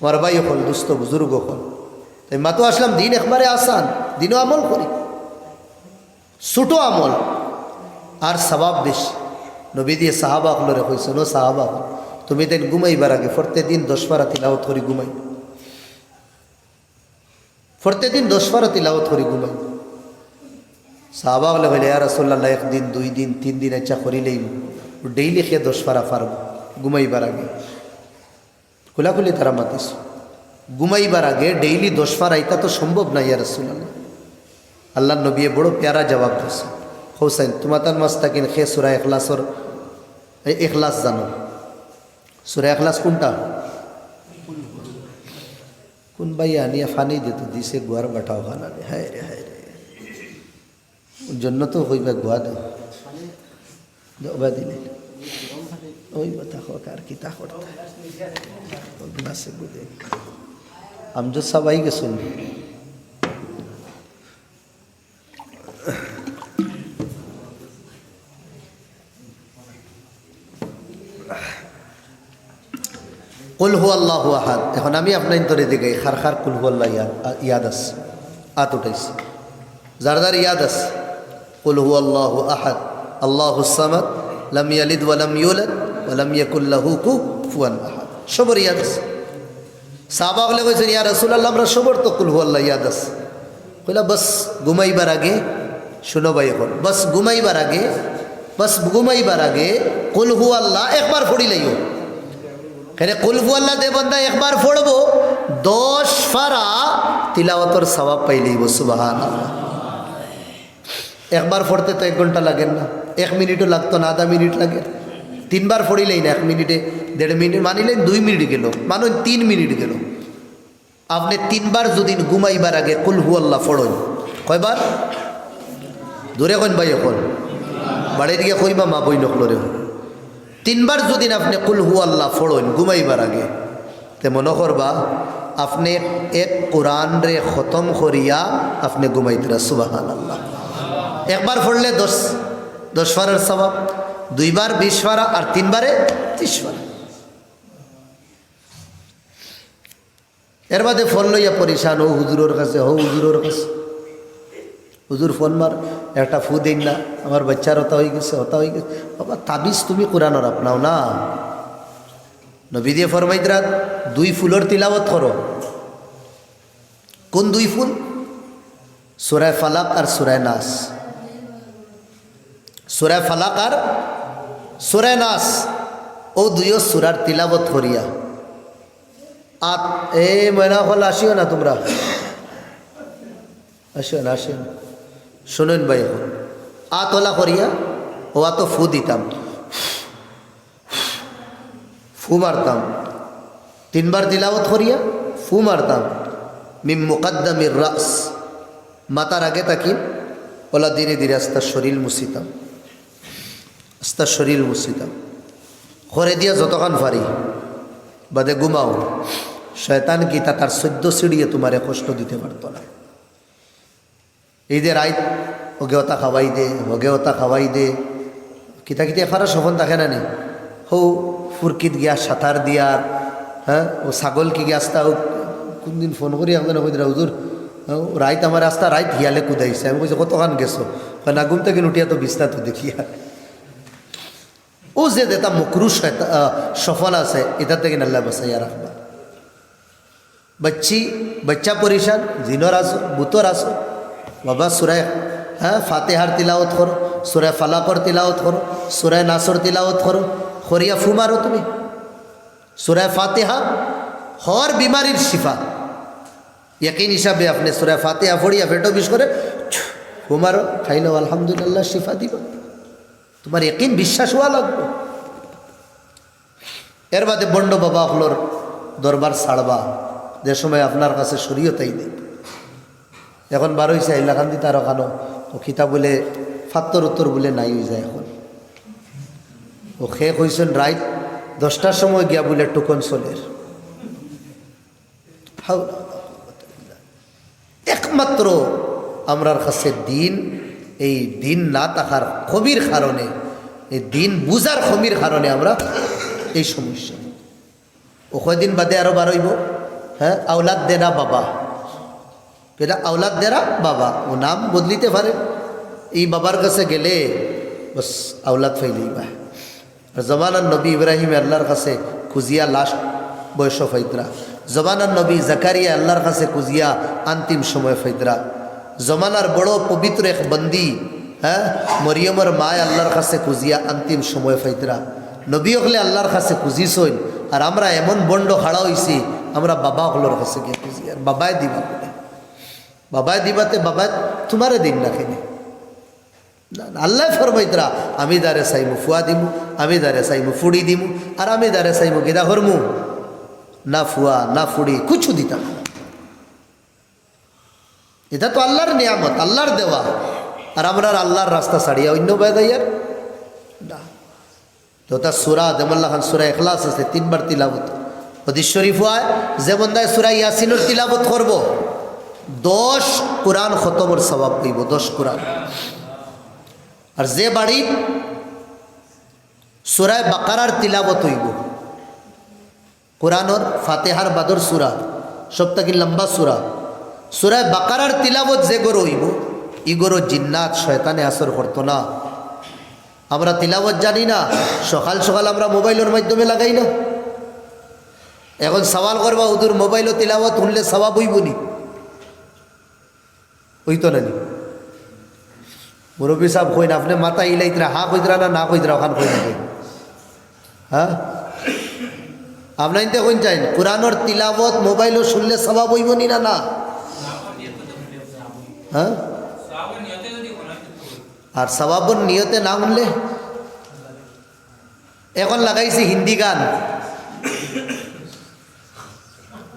আমার ভাই অকল, দুস্ত বুজুর্গ অকল, তাই মাতো আসলাম, দিন একবারে আসান, দিনও আমল করি, ছোট আমল, আর সওয়াব বেশি। নবীজিয়ে সাহাবা অকলরে কইছইন, "ও সাহাবা অকল, তুমি তাইন ঘুমাইবার আগে প্রত্যেক দিন দশ পারা তিলাওয়াত করি ঘুমাই।" প্রত্যেক দিন দশ পারা তিলাওয়াত করি ঘুমাই। সাহাবা অকলে কইলা, "ইয়া রাসূলুল্লাহ, একদিন, দুই দিন, তিন দিন ইচ্ছা করিলেই ডেইলি কে দশ পারা পারবো ঘুমাইবার আগে?" খোলাখুলি তারা মাতিছইন, "ঘুমাইবার আগে ডেইলি দশ পারা, ইতা তো সম্ভব না ইয়া রাসূলুল্লাহ।" আল্লাহর নবীয়ে বড় পেয়ারা জবাব দিছইন, "হোসেন, তুমাতার মাঝ থাকি কে সূরা ইখলাসর, এই ইখলাস জানো? সূরা ইখলাস কোনটা?" কোন ভাই আনিয়া ফানি দিত দিছে গুয়ার বাটাও খানা রে, হায় রে, হায় রে। জন্য তো হইবে গুয়া দে। দবা দিলে। ওই কথা হোক আর কিতা করতে। না সে বুঝে। আমজদ সাহেব আই গেছইন। কুল হু আল্লাহু আহাদ। এখন আমি আপনাইন্তরে জিগাই, কার কার কুল হু আল্লাহ ইয়াদ, ইয়াদ আছে? আত উঠাইছে। যার যার ইয়াদ আছে, কুল হু আল্লাহু আহাদ, আল্লাহুস সামাদ, লাম ইয়ালিদ ওয়া লাম ইউলাদ, ওয়া লাম ইয়াকুল লাহু কুফুয়ান আহাদ। সবর ইয়াদ আছে। সাহাবা অকলে কইছইন, "ইয়া রাসূলুল্লাহ, আমরা সবর তো কুল হু আল্লাহ ইয়াদ আছে।" কইলা, "বাস ঘুমাইবার আগে, শুনো ভাই অকল, বাস ঘুমাইবার আগে, বাস ঘুমাইবার আগে কুল হু আল্লাহ একবার পড়িলাইও।" কেনে কুল হু আল্লাহ যে বান্দা একবার পড়বো, দশ পারা তিলাওয়াতর সওয়াব পাইলাইবো। সুবহানাল্লাহ। একবার পড়তে তো এক ঘন্টা লাগের না, এক মিনিটও লাগতো না, আধা মিনিট লাগের। তিনবার পড়িলাইন না, এক মিনিটে, দেড় মিনিট, মানিলাইন দুই মিনিট গেল, মানইন তিন মিনিট গেল। আপনে তিনবার যুদি ঘুমাইবার আগে কুল হু আল্লাহ পড়ইন, কয়বার? জোরে কইন ভাই অকল। বাড়িত গিয়া কইবা মা বইন অকলরে। তিনবার যুদি আপনে কুল হু আল্লাহ পড়ইন ঘুমাইবার আগে, তে মনো করবা আপনে এক কোরআনরে খতম করিয়া আপনে ঘুমাইতরা। সুবহানাল্লাহ। একবার পড়লে দশ, দশ পারার সওয়াব, দুইবার বিশ পারা, আর তিনবারে ত্রিশ পারা। এর বাদে ফোন লইয়া পরেশান, হউ হুজুরর কাছে, হউ হুজুরর কাছে। হুজুর ফোন মার, একটা ফু দেইন না, আমার বাচ্চার হতা অই গেছে, হতা অই গেছে। বাবা, তাবিজ তুমি কোরআনর আপনাও না। নবীজিয়ে ফরমাইতরা, দুই ফুলর তিলাওয়াত করো। কোন দুই ফুল? সূরা ফালাক আর সূরা নাস। সূরা ফালাক আর সূরা নাস, অউ দুইও সূরার তিলাওয়াত করিয়া। আত, এ ময়না অকল, আসিও না তুমরা, আসিও না, আসিও না। শুনইন ভাই, অখন আত অলা করিয়া, অউ আতো ফু দিতাম, ফু মারতাম, তিনবার তিলাওয়াত করিয়া ফু মারতাম। মিন মুকাদ্দামির রাস, মাথার আগে থাকি, অলা ধীরে ধীরে আস্তা শরীল মুছিতাম, আস্তা শরীল মুছিতাম। করে দিয়া যতখান পারি, বাদে ঘুমাও। শয়তান কিতা তার চৈদ্দ সিঁড়িয়ে তুমারে কষ্ট দিতে পারতো না। এই যে রাইত, অগে অতা খাওয়াই দে, অগে অতা খাওয়াই দে, কিতা কিতা এফারা স্বপন থাকে না নি? হউ ফুরকিত গিয়া সাঁতার দিয়ার, হ্যাঁ, অউ ছাগল কি গিয়া আস্তা, অউ কোনদিন ফোন করি একজনে কইতরা, "হুজুর, হ্যাঁ, অউ রাইত আমার আস্তা রাইত হিয়ালে কুদাইছে।" আমি কইছি, "কতখান গেছো?" কয়, "না, ঘুম থাকি উঠিয়া তো বিছনাত দেখিয়ার।" অউ যে যেতা মকরু শয়তা-, আহ, স্বপন আছে, ইতার থাকি আল্লায় বাঁচাইয়া রাখবা। বাচ্চি, বাচ্চা পরেশান, জিনর আসর, ভূতর আসর। বাবা, সুরায়, হ্যাঁ, ফাতেহার তিলাওত করো, সুরায় ফালাকর তিলাওত করো, সুরায় নাসর তিলাওত করো, করিয়া ফু মারো তুমি। সুরায় ফাতেহা হর বিমারির শিফা। ইয়াকিন হিসাবে আপনে সুরায় ফাতেহা পড়িয়া পেটো বিষ করে ফু মারো, খাইলেও আলহামদুলিল্লাহ, শিফা দিবা। তুমার ইয়াকিন, বিশ্বাস অওয়া লাগবো। এর বাদে ভন্ড বাবা অকলর দরবার ছাড়বা, যে সময় আপনার কাছে শরীয়ত আইন নাই। এখন বারইছে আইলাকান্দি তার ওখানো, ও কিতা বুলে, ফাত্তর উত্তর বুলে নাই অইযায় এখন। ও খে কইছইন রাইত দশটার সময় গিয়া বুলে টোকন চলের। হাওলা ওয়ালা কুওয়াতা ইল্লা বিল্লাহ। একমাত্র আমরার কাছে দিন, এই দিন না থাকার কমির কারণে, এই দিন বুঝার কমির কারণে আমরা এই সমস্যা। ও কয়দিন বাদে আরো বারইবো, হ্যাঁ, আওলাদ দেরা বাবা। এটা আওলাদ দেরা বাবা, ও নাম বদলিতে পারে। এই বাবার কাছে গেলে বস আওলাদ পাইলিবা। আর জমানার নবী ইব্রাহিমে আল্লার কাছে খুজিয়া লাস্ট বয়সো পাইতরা। জমানার নবী জাকারিয়া আল্লার কাছে খুজিয়া আন্তিম সময় পাইতরা। জমানার বড় পবিত্র এক বন্দি, হ্যাঁ, মরিয়মর মায় আল্লার কাছে খুজিয়া আন্তিম সময় পাইতরা। নবী অকলে আল্লার কাছে খুজিছইন, আর আমরা এমন ভন্ড খাড়া অইছি, আমরা বাবা অকলর কাছে গিয়া খুজি, আর বাবায় দিবা বুলে। বাবায় দিবাতে বাবায় তুমারে দিন না কেনে? না, না, আল্লায় ফরমাইতরা, "আমি যারে চাইমু ফুয়া দিমু, আমি যারে চাইমু ফুড়ি দিমু, আর আমি যারে চাইমু গিদা করমু, না ফুয়া, না ফুড়ি, কুছু দিতাম না।" এটা তো আল্লার নিয়ামত, আল্লার দেওয়া। আর আমরার আল্লার রাস্তা ছাড়িয়া অইন্য বায় যাইয়ার? না। তো তার সুরা, যেমন লাখান সুরা ইখলাস আছে, তিনবার তিলাওত। হাদিস শরীফ অয়, যে বন্দায় সুরা ইয়াসিনর তিলাওত করবো, দশ কোরআন খতমর সওয়াব পাইবো, দশ কোরআন। আর যে বাড়ি সুরায় বাকারার তিলাওত অইবো, কোরআনর ফাতেহার বাদর সুরা, সব থাকি লম্বা সুরা, সুরায় বাকারার তিলাওত যে ঘরো অইবো, ই ঘরো জিন্নাত শয়তানে আসর করতো না। আমরা তিলাওত জানি না, সকাল সকাল আমরা মোবাইলর মাধ্যমে লাগাই না। এখন সওয়াল করবা, "হুজুর, মোবাইলো তিলাওত হুনলে সওয়াব অইবো নি?" অইতো না নি? মুরব্বী সাব কইন, আপনে মাথা হিলাইতরা, হ্যাঁ কইতরা না, না কইতরা, ওখান কইন না কইন। হ্যাঁ? আপনাইনতে কইন চাইন, কোরআনর তিলাওত মোবাইলো শুনলে সওয়াব অইবো নি না, না? হ্যাঁ? আর সওয়াবর নিয়তে না হুনলে? এখন লাগাইছি হিন্দি গান,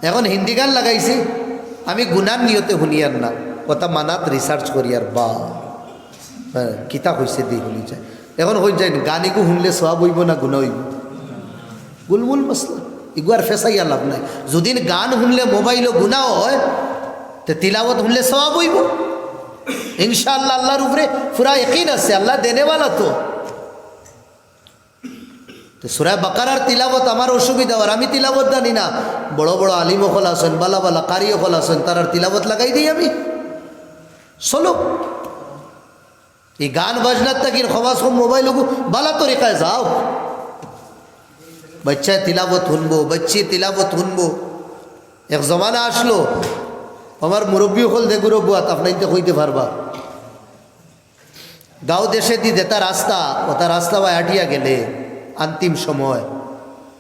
এখন হিন্দি গান লাগাইছি, আমি গুনার নিয়তে হুনিয়ার না, কথা মানাত research করিয়ার বা, হ্যাঁ, কিতা কইছে দি হুনি যায়। এখন কইন চাইন, গান ইগু হুনলে সওয়াব অইবো না গুনা অইবো? গুলমুল মাসলা, ইগু আর ফেসাইয়া লাভ নাই। যুদি গান হুনলে মোবাইলো গুনা অয়, তে তিলাওত হুনলে সওয়াব অইবো ইনশাআল্লাহ। আল্লার উপরে পুরা ইয়াকিন আছে, আল্লাহ দেনেওয়ালা তো। তে সুরায় বাকারার তিলাওত আমার অসুবিধা অর, আমি তিলাওত জানি না। বড় বড় আলিম অকল আছইন, বালা বালা কারি অকল আছইন, তারার তিলাওত লাগাই দেই আমি। চলো, ই গান বাজনার থাকি কমাস কম মোবাইল অগু বালা তরিকায় যাও। বাচ্চায় তিলাওত হুনবো, বাচ্চি তিলাওত হুনবো। এক জমানা আছলো, আমার মুরব্বী অকল দেগুরো বুয়াত, আপনাইনতে কইতে পারবা। গাঁও দেশেদি যেতা রাস্তা, অতা রাস্তা বায় আটিয়া গেলে আন্তিম সময়,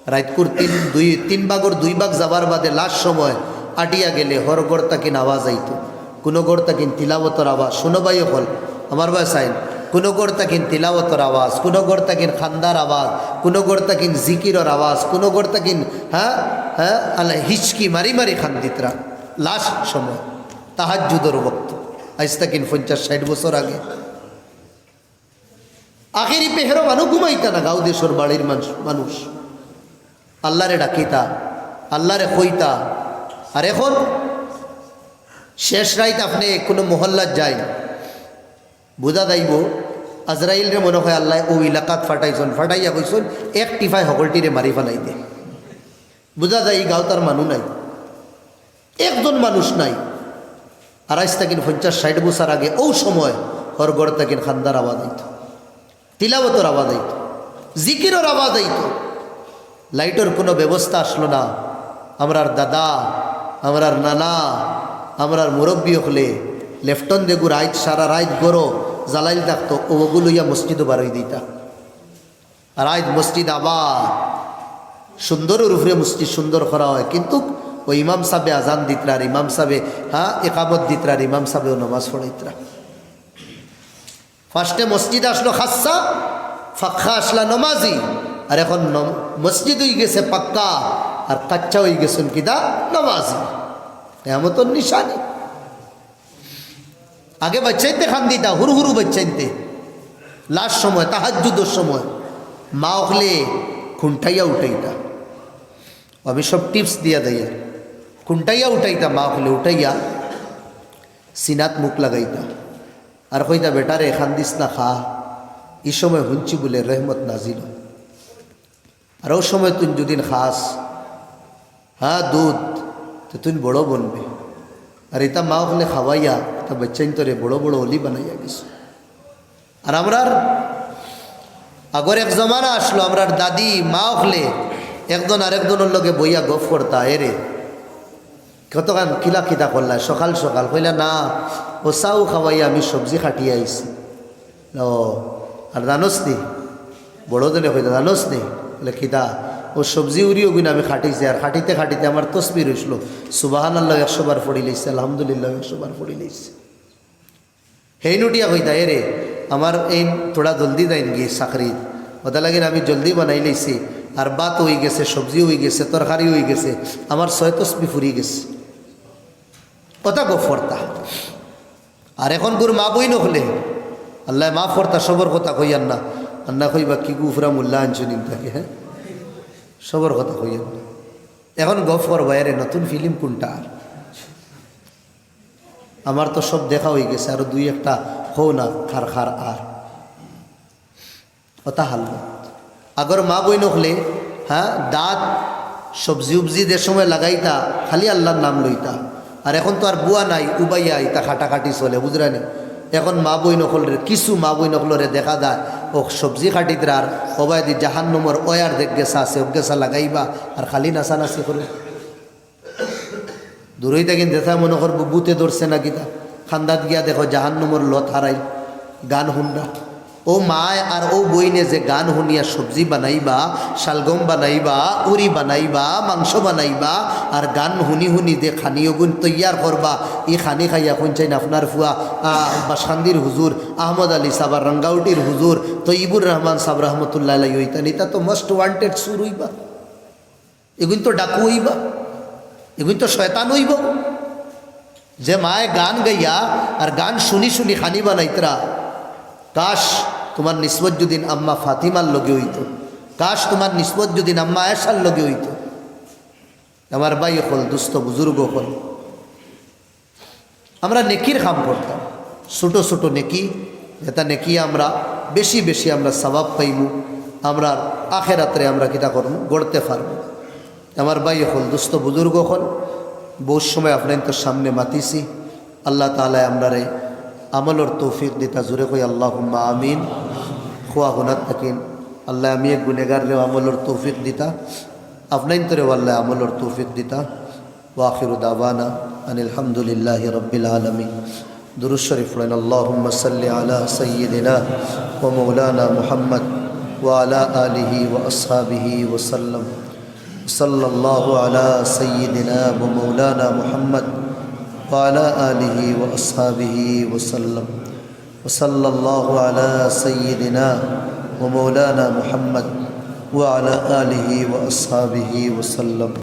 রাইতকুর তিন, দুই, তিন ভাগর দুই ভাগ যাবার বাদে লাস্ট সময় আটিয়া গেলে হর ঘর থাকি আওয়াজ আইতো। কুনু ঘর থাকি তিলাওতর আওয়াজ, হুনো ভাই অকল, আমার বায় চাইন, কুনু ঘর থাকি তিলাওতর আওয়াজ, কুনু ঘর থাকি কান্দার আওয়াজ, কুনু ঘর থাকি জিকিরর আওয়াজ, কুনু ঘর থাকি, হ্যাঁ, হ্যাঁ, আল্লাহ হিচকি মারি মারি কান্দিতরা। লাস্ট সময়, তাহাজ্জুদর ওয়াক্ত, আইজ থাকি পঞ্চাশ ষাইট বছর আগে। আখেরি পেহরো মানুষ ঘুমাইতা না, গাঁও দেশর বাড়ির মানুষ, মানুষ আল্লারে ডাকিতা, আল্লারে কইতা। আর এখন শেষ রাইত আপনে কুনু মহল্লাত যাইন, বুঝা যাইবো আজরাইলরে মনে অয় আল্লায় অউ এলাকাত ফাটাইছইন, ফাটাইয়া কইছইন, "এক টিফায় হকলটিরে মারি ফালাই দে।" বুঝা যায় ই গাঁওত আর মানুষ নাই, একজন মানুষ নাই। আর আইজ থাকি পঞ্চাশ ষাইট বছর আগে অউ সময় হর ঘর থাকি কান্দার আওয়াজ আইতো, তিলাওতর আওয়াজ আইতো, জিকিরর আওয়াজ আইতো। লাইটর কুনু ব্যবস্থা আছলো না। আমরার দাদা আমরার নানা, আমরার মুরব্বী অকলে লেফটন দেগু রাইত, সারা রাইত গরো জ্বালাইল থাকতো, অগু লইয়া মসজিদো বারই দিতা। আর আইজ মসজিদ আবার সুন্দরর উপরে মসজিদ সুন্দর করা অয়, কিন্তু অউ ইমাম সাবে আজান দিতরা, আর ইমাম সাবে, হ্যাঁ, একামত দিতরা, আর ইমাম সাবেও নামাজ পড়াইতরা। ফার্স্টে মসজিদ আসলো খাচ্চা, পাক্কা আসলা নমাজি, আর এখন নম-, মসজিদ অইগেছে পাক্কা, আর খাচ্চা অইগেছইন কিতা? নমাজি। কিয়ামতর নিশানি। আগে বাইচ্চাইন্তে কান্দিতা, হুরু হুরু বাইচ্চাইন্তে, লাস্ট সময়, তাহাজ্জুদর সময়, মা অকলে খুন্টাইয়া উঠাইতা। আমি সব টিপস দিয়া দেই, খুন্টাইয়া উঠাইতা, মা অকলে উঠাইয়া সিনাত মুখ লাগাইতা, আর কইতা, "বেটারে, কান্দিস না, খা।" ই সময় হুনছি বুলে রহমত নাজিল অয়। আর অউ সময় তুইন যুদিন খাস, হ্যাঁ, দুধ, তে তুইন বড় বনবে। আর ইতা মা অকলে খাওয়াইয়া, তা বাইচ্চাইন্তরে বড় বড় অলি বানাইয়া গেছে। আর আমরার আগর এক জমানা আসলো, আমরার দাদি, মা অকলে একজন আরেকজনর লগে বইয়া গফ করতা, "এরে, কতখান কিলা কিতা করলা সকাল সকাল?" কইলা, "না, অউ চাউ খাওয়াইয়া আমি সবজি কাটিয়া আইছি।" ও, আর জানোস নি? বড় জনে কইতা, "জানোস নি?" বলে, "কিতা?" "অউ সবজি উরি অগুইন আমি কাটিছি, আর কাটিতে কাটিতে আমার তসবি রইছিল, সুবহানাল্লাহ একশো বার পড়ি লইছি, আলহামদুলিল্লাহ একশো বার পড়ি লইছি।" হেইন উঠিয়া কইতা, "এরে, আমার এইন থুড়া জলদি যাইন গি চাকরিত, অতা লাগিন আমি জলদি বানাই লইছি, আর ভাত অইগেছে, সবজি অইগেছে, তরকারি অইগেছে, আমার ছয় তসবি ফুরি গেছে।" অতা গফ করতা। আর এখনকুর মা বইন অকলে, আল্লায় মাফ করতা, সবর কথা কইয়ার না, আর না কইবা, "কিগু ফুরা মোল্লা আনছো নিন তাকে, হ্যাঁ?" সবর কথা কইয়ার না। এখন গফ করবা, "এরে, নতুন ফিল্ম কুনটা?" আমার তো সব দেখা অইগেছে, আরো দুই একটা কও না, খার খার আর। অতা হালত। আগর মা বইন অকলে, হ্যাঁ, দাত, সবজি উবজি যে সময় লাগাইতা, খালি আল্লার নাম লইতা। আর এখন তো আর বুয়া নাই, উবাইয়া ইতা কাটাকাটি চলে, বুঝরা নি? এখন মা বইন অকলরে, কিছু মা বইন অকলরে দেখা যায়, অউ সবজি কাটিতরা আর অবায়দি জাহান্নমর অয়ার দেখ গেছা আছে, অউ গেছা লাগাইবা, আর খালি নাচানাচি করে। দূরই থাকি দেখতা মনো করবো ভূতে ধরছে না কিতা। কান্দাত গিয়া দেখো জাহান্নমর লত হারাই, গান হুনরা। অউ মায় আর অউ বইনে যে গান হুনিয়া সবজি বানাইবা, শালগম বানাইবা, উরি বানাইবা, মাংস বানাইবা, আর গান হুনি হুনি যে খানি অগুইন তৈয়ার করবা, ই খানি খাইয়া কইনচাইন আপনার ফুয়া, আ, বাসকান্দির হুজুর, আহমদ আলী সাব আর রাঙ্গাউটির হুজুর, তৈয়বুর রহমান সাব রহমতুল্লাহ আলাইহি অইতা নি, ইতা তো most wanted চুর অইবা। এগুইন তো ডাকু অইবা, এগুইন তো শয়তান অইবো। যে মায় গান গাইয়া আর গান হুনি হুনি খানি বানাইতরা, কাশ তুমার নিসবত যুদিন আম্মা ফাতিমার লগে অইতো, কাশ তুমার নিসবত যুদিন আম্মা আয়েশার লগে অইতো। আমার ভাই অকল, দুস্ত বুজুর্গ অকল, আমরা নেকির কাম করতাম, ছোট ছোট নেকি, যেটা নেকি আমরা বেশি বেশি আমরা সওয়াব পাইমু, আমরার আখেরাতরে আমরা কিতা করমু, গড়তে পারমু। আমার ভাই অকল, দুস্ত বুজুর্গ অকল, বউত সময় আপনাইনতর সামনে মাতিছি, আল্লাহ তাআলায় আমরারে আমলর তৌফিক দিতা, জোরে কই আল্লাহুম্মা আমিন। খুয়া হুনাত থাকিন, আল্লায় আমি এক গুনেগাররেও আমলর তৌফিক দিতা, আপনাইনতরেও আল্লায় আমলর তৌফিক দিতা। وآخر دعوانا أن الحمد لله رب العالمين. درود شريف পড়েন. اللهم صل على سيدنا ومولانا محمد وعلى آله وأصحابه وسلم. صلى الله على سيدنا ومولانا محمد وعلى آله وأصحابه وسلم. وصلى الله على سيدنا ومولانا محمد وعلى آله وأصحابه وسلم.